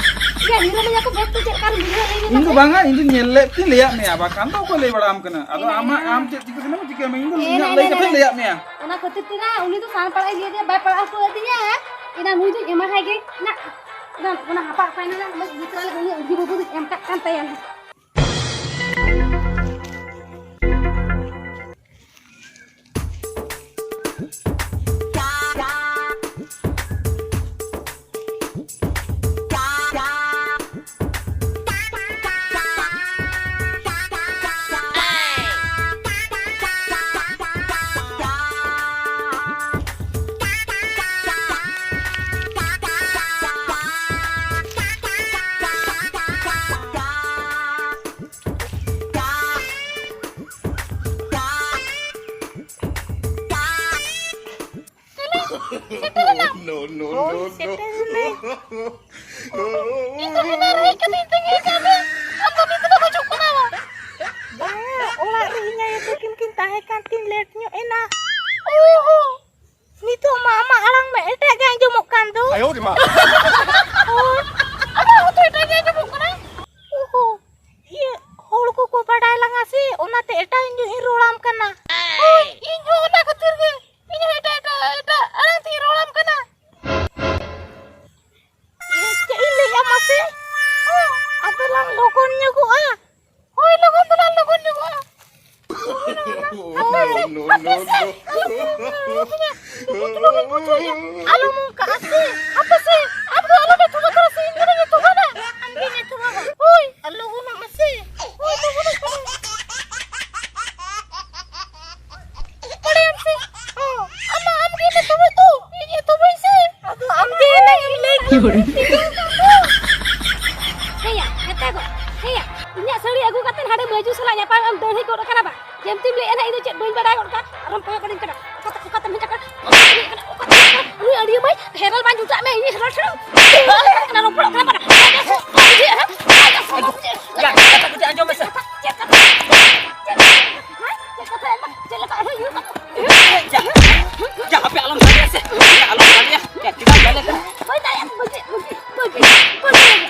ᱭᱟ, ᱦᱤᱨᱳ ᱞᱮᱠᱟ ᱠᱚ ᱵᱮᱥ ᱛᱮ ᱪᱮᱫ ᱞᱮᱠᱟᱢ ᱵᱩᱡᱷᱟᱹᱣ ᱞᱟᱹᱭ ᱢᱮ ᱤᱧ ᱫᱚ ᱛᱟᱦᱞᱮ? ᱵᱟᱝᱟ, ᱤᱧ ᱫᱚᱧ ᱧᱮᱞ ᱞᱮᱫ ᱛᱤᱧ ᱞᱟᱹᱭᱟᱫ ᱢᱮᱭᱟ, ᱵᱟᱠᱷᱟᱱ ᱫᱚ ᱚᱠᱚᱭ ᱞᱟᱹᱭ ᱵᱟᱲᱟ ᱟᱢ ᱠᱟᱱᱟ? ᱟᱫᱚ ᱮᱱᱟ, ᱟᱢᱟᱜ, ᱮᱱᱟ᱾ ᱟᱢ ᱪᱮᱫ ᱪᱤᱠᱟᱹ ᱥᱟᱱᱟᱢ ᱪᱤᱠᱟᱹᱭ ᱢᱮ, ᱤᱧ ᱫᱚ ᱮᱱᱟ, ᱤᱧᱟᱹᱜ ᱮᱱᱟ, ᱞᱟᱹᱭ ᱠᱟᱛᱮᱧ ᱮᱱᱟ᱾ ᱞᱟᱹᱭᱟᱫ ᱢᱮᱭᱟ᱾ ᱚᱱᱟ ᱠᱷᱟᱹᱛᱤᱨ ᱛᱮ ᱱᱟ ᱩᱱᱤ ᱫᱚ ᱥᱟᱱ ᱯᱟᱲᱟᱜ ᱤᱧ ᱞᱟᱹᱭ ᱟᱫᱮᱭᱟ, ᱵᱟᱭ ᱯᱟᱲᱟᱜ ᱦᱚᱴᱚ ᱟᱫᱤᱧᱟ᱾ ᱮᱱᱟ ᱱᱩᱭ ᱫᱚᱧ ᱮᱢᱟᱦᱟᱭ ᱜᱮ ᱱᱟ᱾ ᱮᱱᱟ ᱚᱱᱟ ᱦᱟᱯᱟ ᱚᱠᱟᱭᱮᱱᱟ ᱱᱟ? ᱩᱱᱟᱹᱜ ᱜᱤᱫᱽᱨᱟᱹ ᱞᱮᱠᱟ ᱩᱱᱤ ᱟᱹᱰᱤ ᱵᱟᱹᱵᱩ ᱫᱚᱧ ᱮᱢ ᱠᱟᱜ ᱠᱟᱱ ᱛᱟᱭᱟ ᱱᱟ᱾ ᱥᱮᱴᱮᱨᱮᱱᱟ᱾ No, no, no, ᱦᱳᱭ, no. ᱥᱮᱴᱮᱨᱮᱱᱟᱹᱧ᱾ ᱤᱧ ᱫᱚ ᱦᱟᱱᱟ ᱨᱮ ᱦᱮᱡ ᱠᱟᱛᱮᱧ ᱛᱟᱺᱜᱤ ᱠᱟᱜ ᱢᱮᱭᱟ᱾ ᱟᱢ ᱫᱚ ᱱᱤᱛ ᱦᱚᱸ ᱵᱟᱢ ᱦᱤᱡᱩᱜ ᱠᱟᱱᱟ ᱵᱟ? ᱵᱟᱝᱟ, ᱚᱲᱟᱜ ᱨᱮ ᱤᱧ ᱟᱭᱳ ᱛᱟᱹᱠᱤᱱ ᱠᱤᱱ ᱛᱟᱦᱮᱸ ᱠᱟᱱ ᱛᱤᱧ ᱞᱮᱴ ᱧᱚᱜ ᱮᱱᱟ᱾ ᱚ ᱦᱚᱸ᱾ ᱱᱤᱛᱚᱜ ᱢᱟ ᱟᱢᱟᱜ ᱟᱲᱟᱝ ᱢᱟ ᱮᱴᱟᱜ ᱜᱮ ᱟᱸᱡᱚᱢᱚᱜ ᱠᱟᱱ ᱫᱚ᱾ ᱟᱭᱳ ᱨᱮ ᱢᱟ᱾ ᱦᱳᱭ᱾ ᱟᱢᱟᱜ ᱦᱚᱸᱛᱚ ᱮᱴᱟᱜ ᱜᱮ ᱟᱸᱡᱚᱢᱚᱜ ᱠᱟᱱᱟ᱾ ᱚ ᱦᱚᱸ᱾ ᱤᱭᱟᱹ, ᱦᱚᱲ ᱠᱚᱠᱚ ᱵᱟᱰᱟᱭ ᱞᱟᱝᱟ ᱥᱮ, ᱚᱱᱟᱛᱮ ᱮᱴᱟᱜ ᱧᱚᱜ ᱤᱧ ᱨᱚᱲᱟᱢ ᱠᱟᱱᱟ᱾ ᱦᱳᱭ, ᱤᱧ ᱦᱚᱸ ᱚᱱᱟ ᱠᱷᱟᱹᱛᱤᱨ ᱜᱮ, ᱤᱧ ᱦᱚᱸ ᱮᱴᱟᱜ, ᱮᱴᱟᱜ, ᱮᱴᱟᱜ ᱟᱲᱟᱝ ᱛᱤᱧ ᱨᱚᱲᱟᱢ ᱠᱟᱱᱟ᱾ ᱤᱭᱟᱹ, ᱪᱮᱫ ᱤᱧ ᱞᱟᱹᱭᱟ ᱢᱟᱥᱮ? ᱚ, ᱟᱫᱚ ᱞᱟᱝ ᱞᱚᱜᱚᱱ ᱧᱚᱜᱚᱜᱼᱟ᱾ ᱦᱳᱭ, ᱞᱚᱜᱚᱱ ᱫᱚ ᱞᱟᱝ ᱞᱚᱜᱚᱱ ᱧᱚᱜᱚᱜᱼᱟ᱾ No, no, no, no. ᱵᱩᱡᱷᱟᱹᱣ ᱜᱮ ᱵᱩᱡᱷᱟᱹᱣ ᱜᱮ᱾ ᱟᱞᱚᱢ ᱚᱱᱠᱟᱜᱼᱟ ᱥᱮ᱾ ᱦᱟᱯᱮ ᱥᱮ, ᱟᱢ ᱫᱚ ᱟᱞᱚᱢ ᱮᱛᱚᱢᱟ ᱥᱮ, ᱤᱧ ᱜᱮ ᱮᱛᱚᱢᱟ᱾ ᱟᱢ ᱜᱮ ᱮᱛᱚᱢᱟ᱾ ᱦᱳᱭ, ᱟᱞᱚ ᱜᱚᱱᱚᱜᱼᱟ ᱥᱮ᱾ ᱦᱳᱭ, ᱞᱚᱜᱚᱱ ᱞᱚᱜᱚᱱ᱾ ᱵᱟᱲᱟᱭᱟᱢ ᱥᱮ? ᱚ, ᱟᱢ ᱢᱟ ᱟᱢ ᱜᱮ ᱮᱛᱚᱢᱟ ᱛᱚ᱾ ᱤᱧ ᱮᱛᱚᱢᱟᱹᱧ ᱥᱮ᱾ ᱟᱫᱚ ᱟᱢ ᱜᱮ ᱮᱱᱟᱝ ᱮᱢ ᱞᱟᱹᱭ ᱠᱮᱫ᱾ ᱦᱮᱸᱭᱟ, ᱢᱮᱛᱟ ᱠᱚ᱾ ᱦᱮᱸᱭᱟ, ᱤᱧᱟᱹᱜ ᱥᱟᱹᱲᱤ ᱟᱹᱜᱩ ᱠᱟᱛᱮ ᱦᱟᱸᱰᱮ ᱢᱟᱹᱡᱩ ᱥᱟᱞᱟᱜ ᱧᱟᱯᱟᱢ ᱮᱢ ᱫᱟᱹᱲ ᱦᱮᱡ ᱜᱚᱫ ᱟᱠᱟᱱᱟ ᱵᱟ? ᱡᱮᱢᱛᱤᱢ ᱞᱟᱹᱭᱮᱫᱼᱟ ᱱᱟᱜ, ᱤᱧ ᱫᱚ ᱪᱮᱫ ᱵᱟᱹᱧ ᱵᱟᱰᱟᱭ ᱜᱚᱫ ᱠᱟᱜ, ᱟᱨᱦᱚᱸᱢ ᱠᱚᱭᱚᱜ ᱠᱟᱹᱫᱤᱧ ᱠᱟᱱᱟ᱾ ᱚᱠᱟᱛᱮ, ᱚᱠᱟᱛᱮᱢ ᱦᱮᱡ ᱟᱠᱟᱱᱟ? ᱚᱠᱟᱛᱮᱢ ᱦᱮᱡ ᱟᱠᱟᱱᱟ? ᱩᱱᱤ ᱟᱹᱰᱤᱭᱟᱹ ᱢᱟᱹᱭ ᱦᱮᱨᱮᱞ ᱵᱟᱧ ᱡᱩᱴᱟᱜ ᱢᱮ, ᱤᱧ ᱦᱮᱨᱮᱞ ᱴᱷᱮᱱ ᱠᱟᱱᱟ, ᱨᱚᱯᱚᱲᱚᱜ ᱠᱟᱱᱟ ᱵᱟᱰᱟ᱾ ᱭᱟ, ᱠᱟᱛᱷᱟ ᱠᱟᱹᱴᱤᱡ ᱟᱸᱡᱚᱢ ᱢᱮᱥᱮ᱾ ᱪᱮᱫ ᱠᱟᱛᱷᱟ? ᱪᱮᱫ ᱠᱟᱛᱷᱟ? ᱪᱮᱫ ᱠᱟᱛᱷᱟ? ᱪᱮᱫ ᱞᱮᱠᱟ? ᱭᱟ, ᱭᱟ, ᱟᱯᱮ ᱟᱞᱚᱢ ᱥᱟᱰᱮᱭᱟ ᱥᱮ᱾ ᱭᱟ, ᱟᱞᱚᱢ ᱥᱟᱰᱮᱭᱟ᱾ ᱭᱟ, ᱪᱮᱫᱟᱜ ᱥᱟᱰᱮ ᱠᱟᱱᱟ? ᱵᱟᱹᱧ ᱫᱟᱲᱮᱭᱟᱜᱼᱟ, ᱵᱟᱹᱜᱤ, ᱵᱟᱹᱜᱤ, ᱵᱟᱹᱜᱤ, ᱵᱟᱹᱜᱤ᱾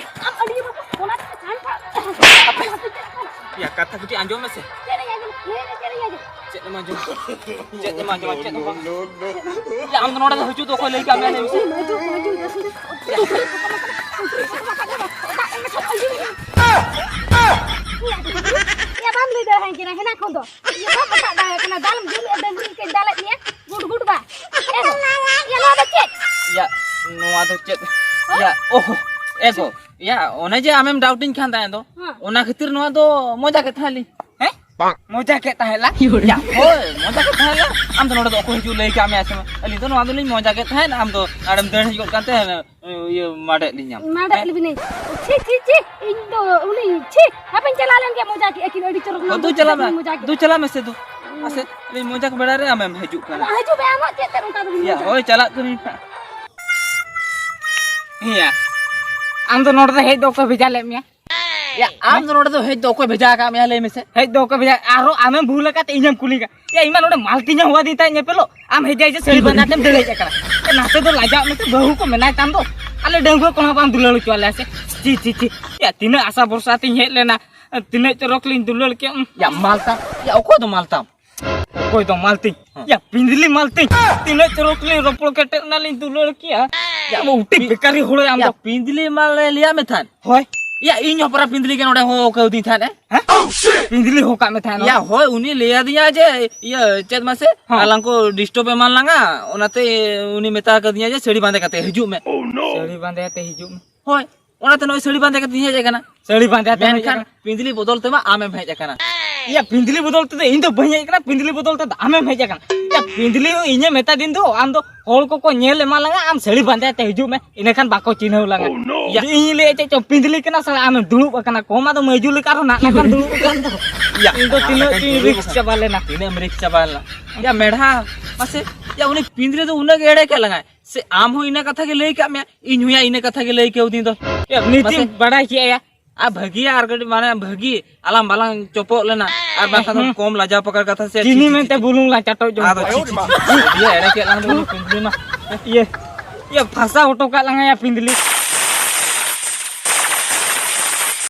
ᱟᱢ ᱟᱹᱰᱤ ᱵᱟᱵᱟ, ᱚᱱᱟ ᱛᱮ ᱥᱟᱱ ᱯᱟᱲᱟᱜ ᱠᱟᱱᱟ᱾ ᱭᱟ, ᱠᱟᱛᱷᱟ ᱠᱟᱹᱴᱤᱡ ᱟᱸᱡᱚᱢ ᱢᱮᱥᱮ᱾ ᱪᱮᱫ ᱤᱧ ᱟᱸᱡᱚᱢᱟ? ᱪᱮᱫ ᱤᱧ ᱟᱸᱡᱚᱢᱟ? ᱪᱮᱫ ᱮᱢ ᱟᱸᱡᱚᱢᱟ? ᱪᱮᱫ ᱮᱢ ᱟᱸᱡᱚᱢᱟ? ᱪᱮᱫ ᱦᱚᱸ ᱵᱟᱝ᱾ ᱭᱟ, ᱟᱢ ᱫᱚ ᱱᱚᱰᱮ ᱫᱚ ᱦᱤᱡᱩᱜ ᱫᱚ ᱚᱠᱚᱭ ᱞᱟᱹᱭ ᱠᱟᱜ ᱢᱮᱭᱟ, ᱞᱟᱹᱭ ᱢᱮᱥᱮ? ᱭᱟ, ᱵᱟᱢ ᱞᱟᱹᱭ ᱫᱟᱲᱮᱭᱟᱜ ᱠᱟᱱᱟ ᱦᱮᱱᱟᱝ ᱠᱷᱚᱱ ᱫᱚ᱾ ᱤᱭᱟᱹ, ᱵᱟᱢ ᱚᱴᱟᱜ ᱫᱟᱲᱮᱭᱟᱜ ᱠᱟᱱᱟ, ᱫᱟᱞᱮᱢ ᱡᱩᱞ ᱮᱫ ᱰᱟᱹᱝᱨᱤ ᱞᱮᱠᱟᱧ ᱫᱟᱞᱮᱫ ᱢᱮᱭᱟ᱾ ᱜᱩᱰ ᱜᱩᱰ ᱵᱟ᱾ ᱮ ᱜᱚ, ᱭᱟ, ᱱᱚᱣᱟ ᱫᱚ ᱪᱮᱫ? ᱭᱟ, ᱱᱚᱣᱟ ᱫᱚ ᱪᱮᱫ? ᱦᱮᱸ? ᱭᱟ, ᱳᱦ, ᱮ ᱜᱚ, ᱭᱟ, ᱚᱱᱮ ᱡᱮ ᱟᱢᱮᱢ ᱰᱟᱣᱩᱴᱤᱧ ᱠᱟᱱ ᱛᱟᱦᱮᱸ ᱫᱚ, ᱦᱮᱸ᱾ ᱚᱱᱟ ᱠᱷᱟᱹᱛᱤᱨ ᱱᱚᱣᱟ ᱫᱚ ᱢᱚᱡᱟ ᱜᱮ ᱛᱟᱦᱮᱸ ᱞᱤᱧ᱾ ᱦᱮᱸ? ᱢᱚᱡᱟ ᱠᱮᱫ ᱛᱟᱦᱮᱸ ᱞᱟᱝ? ᱭᱟ, ᱦᱳᱭ, ᱢᱚᱡᱟ ᱠᱮᱫ ᱛᱟᱦᱮᱸ ᱞᱟᱝ᱾ ᱟᱢ ᱫᱚ ᱱᱚᱰᱮ ᱫᱚ ᱚᱠᱚᱭ ᱦᱤᱡᱩᱜ ᱞᱟᱹᱭ ᱠᱟᱜ ᱢᱮᱭᱟ ᱥᱮ ᱵᱟᱝ? ᱟᱹᱞᱤᱧ ᱫᱚ ᱱᱚᱣᱟ ᱫᱚᱞᱤᱧ ᱢᱚᱡᱟ ᱠᱮᱫ ᱛᱟᱦᱮᱸᱫ, ᱟᱢ ᱫᱚ ᱱᱚᱰᱮᱢ ᱫᱟᱹᱲ ᱦᱮᱡ ᱜᱚᱫ ᱠᱟᱱ ᱛᱟᱦᱮᱸᱫ, ᱤᱭᱟᱹ, ᱢᱟᱰᱮᱜ ᱞᱤᱧ ᱧᱟᱢ᱾ ᱢᱟᱰᱮᱜ ᱞᱤᱵᱤᱱᱟᱹᱧ᱾ ᱪᱷᱤ, ᱪᱷᱤ, ᱪᱷᱤ, ᱤᱧ ᱫᱚ ᱩᱱᱤ, ᱪᱷᱤ, ᱦᱟᱯᱮᱧ ᱪᱟᱞᱟᱣ ᱞᱮᱱ ᱜᱮ, ᱢᱚᱡᱟ ᱠᱮᱜᱼᱟ ᱠᱤᱱ, ᱟᱹᱰᱤ ᱪᱚᱨᱚᱠ ᱦᱳᱭ, ᱱᱚᱣᱟ ᱫᱩ ᱪᱟᱞᱟᱜ ᱢᱮ, ᱢᱚᱡᱟ ᱠᱮᱜᱼᱟ᱾ ᱫᱩ ᱪᱟᱞᱟᱜ ᱢᱮᱥᱮ ᱫᱩ᱾ ᱢᱟᱥᱮ, ᱟᱹᱞᱤᱧ ᱢᱚᱡᱟ ᱠᱚ ᱵᱮᱲᱟ ᱨᱮ ᱟᱢᱮᱢ ᱦᱤᱡᱩᱜ ᱠᱟᱱᱟ᱾ ᱟᱫᱚ ᱦᱤᱡᱩᱜ ᱢᱮ, ᱟᱢᱟᱜ ᱪᱮᱫ ᱛᱮ ᱱᱚᱝᱠᱟ ᱫᱚᱵᱤᱱ ᱭᱟ, ᱢᱚᱡᱟ? ᱦᱳᱭ, ᱪᱟᱞᱟᱜ ᱠᱟᱹᱱᱟᱹᱧ ᱦᱟᱸᱜ᱾ ᱦᱮᱸᱭᱟ, ᱟᱢ ᱫᱚ ᱱᱚᱰᱮ ᱫᱚ ᱦᱮᱡ ᱫᱚ ᱚᱠᱚᱭ ᱵᱷᱮᱡᱟ ᱞᱮᱫ ᱢᱮᱭᱟ? ᱭᱟ, ᱟᱢ ᱫᱚ ᱱᱚᱰᱮ ᱫᱚ ᱦᱮᱡ ᱫᱚ ᱚᱠᱚᱭ ᱵᱷᱮᱡᱟ ᱟᱠᱟᱫ ᱢᱮᱭᱟ, ᱞᱟᱹᱭ ᱢᱮᱥᱮ? ᱦᱮᱡ ᱫᱚ ᱚᱠᱚᱭ ᱵᱷᱮᱡᱟ? ᱟᱨᱦᱚᱸ ᱟᱢᱮᱢ ᱵᱷᱩᱞ ᱟᱠᱟᱫ ᱛᱮ ᱤᱧᱮᱢ ᱠᱩᱞᱤ ᱠᱟᱱᱟ᱾ ᱭᱟ, ᱤᱧ ᱢᱟ ᱱᱚᱰᱮ ᱢᱟᱞᱛᱤᱧ ᱦᱚᱦᱚ ᱟᱫᱮ ᱛᱟᱦᱮᱸᱫ ᱧᱮᱯᱮᱞᱚᱜ᱾ ᱟᱢ ᱦᱮᱡ ᱡᱟᱭ ᱡᱮ ᱥᱟᱹᱲᱤ ᱵᱟᱸᱫᱮ ᱠᱟᱛᱮᱢ ᱫᱟᱹᱲ ᱦᱮᱡ ᱟᱠᱟᱱᱟ᱾ ᱭᱟ, ᱱᱟᱥᱮ ᱫᱚ ᱞᱟᱡᱟᱜ ᱢᱮᱥᱮ, ᱵᱟᱹᱦᱩ ᱠᱚ ᱢᱮᱱᱟᱭ ᱛᱟᱢ ᱫᱚ᱾ ᱟᱞᱮ ᱰᱟᱺᱜᱩᱣᱟᱹ ᱠᱚᱲᱟ ᱦᱚᱸ ᱵᱟᱢ ᱫᱩᱞᱟᱹᱲ ᱦᱚᱪᱚ ᱟᱞᱮᱭᱟ ᱥᱮ? ᱪᱤ, ᱪᱤ, ᱪᱤ᱾ ᱭᱟ, ᱛᱤᱱᱟᱹᱜ ᱟᱥᱟ ᱵᱷᱚᱨᱥᱟ ᱛᱤᱧ ᱦᱮᱡ ᱞᱮᱱᱟ, ᱛᱤᱱᱟᱹᱜ ᱪᱚᱨᱚᱠ ᱞᱤᱧ ᱫᱩᱞᱟᱹᱲ ᱠᱮᱫ᱾ ᱩᱸ᱾ ᱭᱟ, ᱢᱟᱞᱛᱟ᱾ ᱭᱟ, ᱚᱠᱚᱭ ᱫᱚ ᱢᱟᱞᱛᱟᱢ? ᱚᱠᱚᱭ ᱫᱚ ᱢᱟᱞᱛᱤᱧ? ᱦᱮᱸ᱾ ᱭᱟ, ᱯᱤᱸᱫᱽᱞᱤ ᱢᱟᱞᱛᱤᱧ᱾ ᱛᱤᱱᱟᱹᱜ ᱪᱚᱨᱚᱠ ᱞᱤᱧ ᱨᱚᱯᱚᱲ ᱠᱮᱴᱮᱡ ᱮᱱᱟ ᱞᱤᱧ ᱫᱩᱞᱟᱹᱲ ᱠᱮᱜᱼᱟ᱾ ᱭᱟ, ᱩᱴᱤ ᱯᱤ-, ᱵᱮᱠᱟᱨᱤ ᱦᱚᱲ ᱟᱢ ᱭᱟ, ᱫᱚ᱾ ᱯᱤᱸᱫᱽᱞᱤ ᱢᱟᱞᱮ ᱞᱟᱹᱭᱟᱫ ᱢᱮ ᱛᱟᱦᱮᱸᱫ᱾ ᱦᱳᱭ᱾ ᱭᱟ, ᱤᱧ ᱦᱚᱸ ᱯᱟᱨᱟ ᱯᱤᱸᱫᱽᱞᱤ ᱜᱮ ᱱᱚᱰᱮ ᱦᱚᱦᱚ ᱠᱟᱹᱣᱫᱤᱧ ᱛᱟᱦᱮᱸᱫ, ᱮ? ᱦᱮᱸ? ᱯᱤᱸᱫᱽᱞᱤ ᱦᱚᱦᱚ ᱠᱟᱜ ᱢᱮ ᱛᱟᱦᱮᱸᱱᱟ᱾ ᱭᱟ, ᱦᱳᱭ, ᱩᱱᱤ ᱞᱟᱹᱭ ᱟᱫᱤᱧᱟ ᱡᱮ, ᱤᱭᱟᱹ, ᱪᱮᱫ ᱢᱟᱥᱮ, ᱦᱚᱸ᱾ ᱟᱞᱟᱝ ᱠᱚ disturb ᱮᱢᱟᱱ ᱞᱟᱝᱟ, ᱚᱱᱟᱛᱮ ᱩᱱᱤ ᱢᱮᱛᱟ ᱠᱟᱫᱤᱧᱟ ᱡᱮ ᱥᱟᱹᱲᱤ ᱵᱟᱸᱫᱮ ᱠᱟᱛᱮ ᱦᱤᱡᱩᱜ ᱢᱮ᱾ ᱥᱟᱹᱲᱤ ᱵᱟᱸᱫᱮ ᱠᱟᱛᱮ ᱦᱤᱡᱩᱜ ᱢᱮ᱾ ᱦᱳᱭ, ᱚᱱᱟᱛᱮ ᱱᱚᱜᱼᱚᱭ ᱥᱟᱹᱲᱤ ᱵᱟᱸᱫᱮ ᱠᱟᱛᱮᱧ ᱦᱮᱡ ᱟᱠᱟᱱᱟ᱾ ᱥᱟᱹᱲᱤ ᱵᱟᱸᱫᱮ ᱠᱟᱛᱮ ᱦᱮᱡ ᱢᱮᱱᱠᱷᱟᱱ ᱟᱠᱟᱱᱟ᱾ ᱯᱤᱸᱫᱽᱞᱤ ᱵᱚᱫᱚᱞ ᱛᱮᱢᱟ ᱟᱢᱮᱢ ᱦᱮᱡ ᱟᱠᱟᱱᱟ᱾ ᱭᱟ, ᱯᱤᱸᱫᱽᱞᱤ ᱵᱚᱫᱚᱞ ᱛᱮᱫᱚ ᱤᱧ ᱫᱚ ᱵᱟᱹᱧ ᱦᱮᱡ ᱟᱠᱟᱱᱟ, ᱯᱤᱸᱫᱽᱞᱤ ᱵᱚᱫᱚᱞ ᱛᱮᱫᱚ ᱟᱢᱮᱢ ᱦᱮᱡ ᱟᱠᱟᱱᱟ᱾ ᱭᱟ, ᱯᱤᱸᱫᱽᱞᱤ ᱦᱚᱸ ᱤᱧᱮ ᱢᱮᱛᱟ ᱫᱤᱧ ᱫᱚ, ᱟᱢ ᱫᱚ ᱦᱚᱲ ᱠᱚᱠᱚ ᱧᱮᱞ ᱮᱢᱟ ᱞᱟᱝᱟ, ᱟᱢ ᱥᱟᱹᱲᱤ ᱵᱟᱸᱫᱮ ᱠᱟᱛᱮ ᱦᱤᱡᱩᱜ ᱢᱮ, ᱤᱱᱟᱹᱠᱷᱟᱱ ᱵᱟᱠᱚ ᱪᱤᱱᱦᱟᱹᱣ ᱞᱟᱝᱟ᱾ Oh, no. ᱡᱮ ᱤᱧ ᱞᱟᱹᱭᱮᱫ ᱪᱮᱫ ᱪᱚᱝ ᱯᱤᱸᱫᱽᱞᱤ ᱠᱟᱱᱟ ᱥᱟᱞᱟ, ᱟᱢᱮᱢ ᱫᱩᱲᱩᱵ ᱟᱠᱟᱱᱟ, ᱠᱚᱢᱟ ᱫᱚ ᱢᱟᱹᱭᱡᱩ ᱞᱮᱠᱟ ᱟᱨᱦᱚᱸ ᱱᱟᱜ ᱱᱟᱜᱟᱢ ᱫᱩᱲᱩᱵ ᱟᱠᱟᱱ ᱫᱚ᱾ ᱭᱟ, ᱤᱧ ᱫᱚ ᱛᱤᱱᱟᱹᱜ ᱪᱚᱧ risk ᱪᱟᱵᱟ ᱞᱮᱱᱟ᱾ ᱛᱤᱱᱟᱹᱜ ᱮᱢ risk ᱪᱟᱵᱟ ᱞᱮᱱᱟ? ᱭᱟ, ᱢᱮᱲᱦᱟ, ᱢᱟᱥᱮ, ᱭᱟ, ᱩᱱᱤ ᱯᱤᱸᱫᱽᱞᱤ ᱫᱚ ᱩᱱᱟᱹᱜ ᱜᱮ ᱮᱲᱮ ᱠᱮᱫ ᱞᱟᱝᱟᱭ᱾ ᱥᱮ ᱟᱢ ᱦᱚᱸ ᱤᱱᱟᱹ ᱠᱟᱛᱷᱟ ᱜᱮ ᱞᱟᱹᱭ ᱠᱟᱜ ᱢᱮᱭᱟ, ᱤᱧ ᱦᱚᱸ ᱭᱟ ᱤᱱᱟᱹ ᱠᱟᱛᱷᱟ ᱜᱮ ᱞᱟᱹᱭ ᱠᱟᱹᱣᱫᱤᱧ ᱫᱚ᱾ ᱭᱟ, ᱱᱤᱛᱤᱢ ᱢᱟᱥᱮ᱾ ᱵᱟᱲᱟᱭ ᱠᱮᱜᱼᱟ ᱭᱟ? ᱟᱨ ᱵᱷᱟᱹᱜᱤᱭᱟ, ᱟᱨ ᱠᱟᱹᱴᱤᱡ ᱢᱟᱱᱮ ᱵᱷᱟᱹᱜᱤ, ᱟᱞᱟᱝ ᱵᱟᱞᱟᱝ ᱪᱚᱯᱚᱜ ᱞᱮᱱᱟ, ᱟᱨ ᱵᱟᱝᱠᱷᱟᱱ ᱫᱚ ᱦᱩᱸ᱾ ᱠᱚᱢ ᱞᱟᱡᱟᱣ ᱯᱟᱠᱟᱲ ᱠᱟᱛᱷᱟ ᱥᱮ᱾ ᱪᱤᱱᱤ ᱪᱤ, ᱪᱤ, ᱢᱮᱱᱛᱮ ᱪᱤ, ᱵᱩᱞᱩᱝ ᱞᱟᱝ ᱪᱟᱴᱚᱜ ᱡᱚᱝ ᱟᱫᱚ ᱠᱚᱜᱼᱟ᱾ ᱪᱤ, ᱪᱤ, ᱪᱤ, ᱪᱤ, ᱤᱭᱟᱹ ᱮᱲᱮ ᱠᱮᱫ ᱞᱟᱝ ᱫᱚ ᱩᱱᱤ ᱯᱤᱸᱫᱽᱞᱤ ᱢᱟ᱾ ᱤᱭᱟᱹ, ᱤᱭᱟᱹ ᱯᱷᱟᱸᱥᱟ ᱦᱚᱴᱚ ᱠᱟᱜ ᱞᱟᱝᱟ ᱭᱟ ᱯᱤᱸᱫᱽᱞᱤ᱾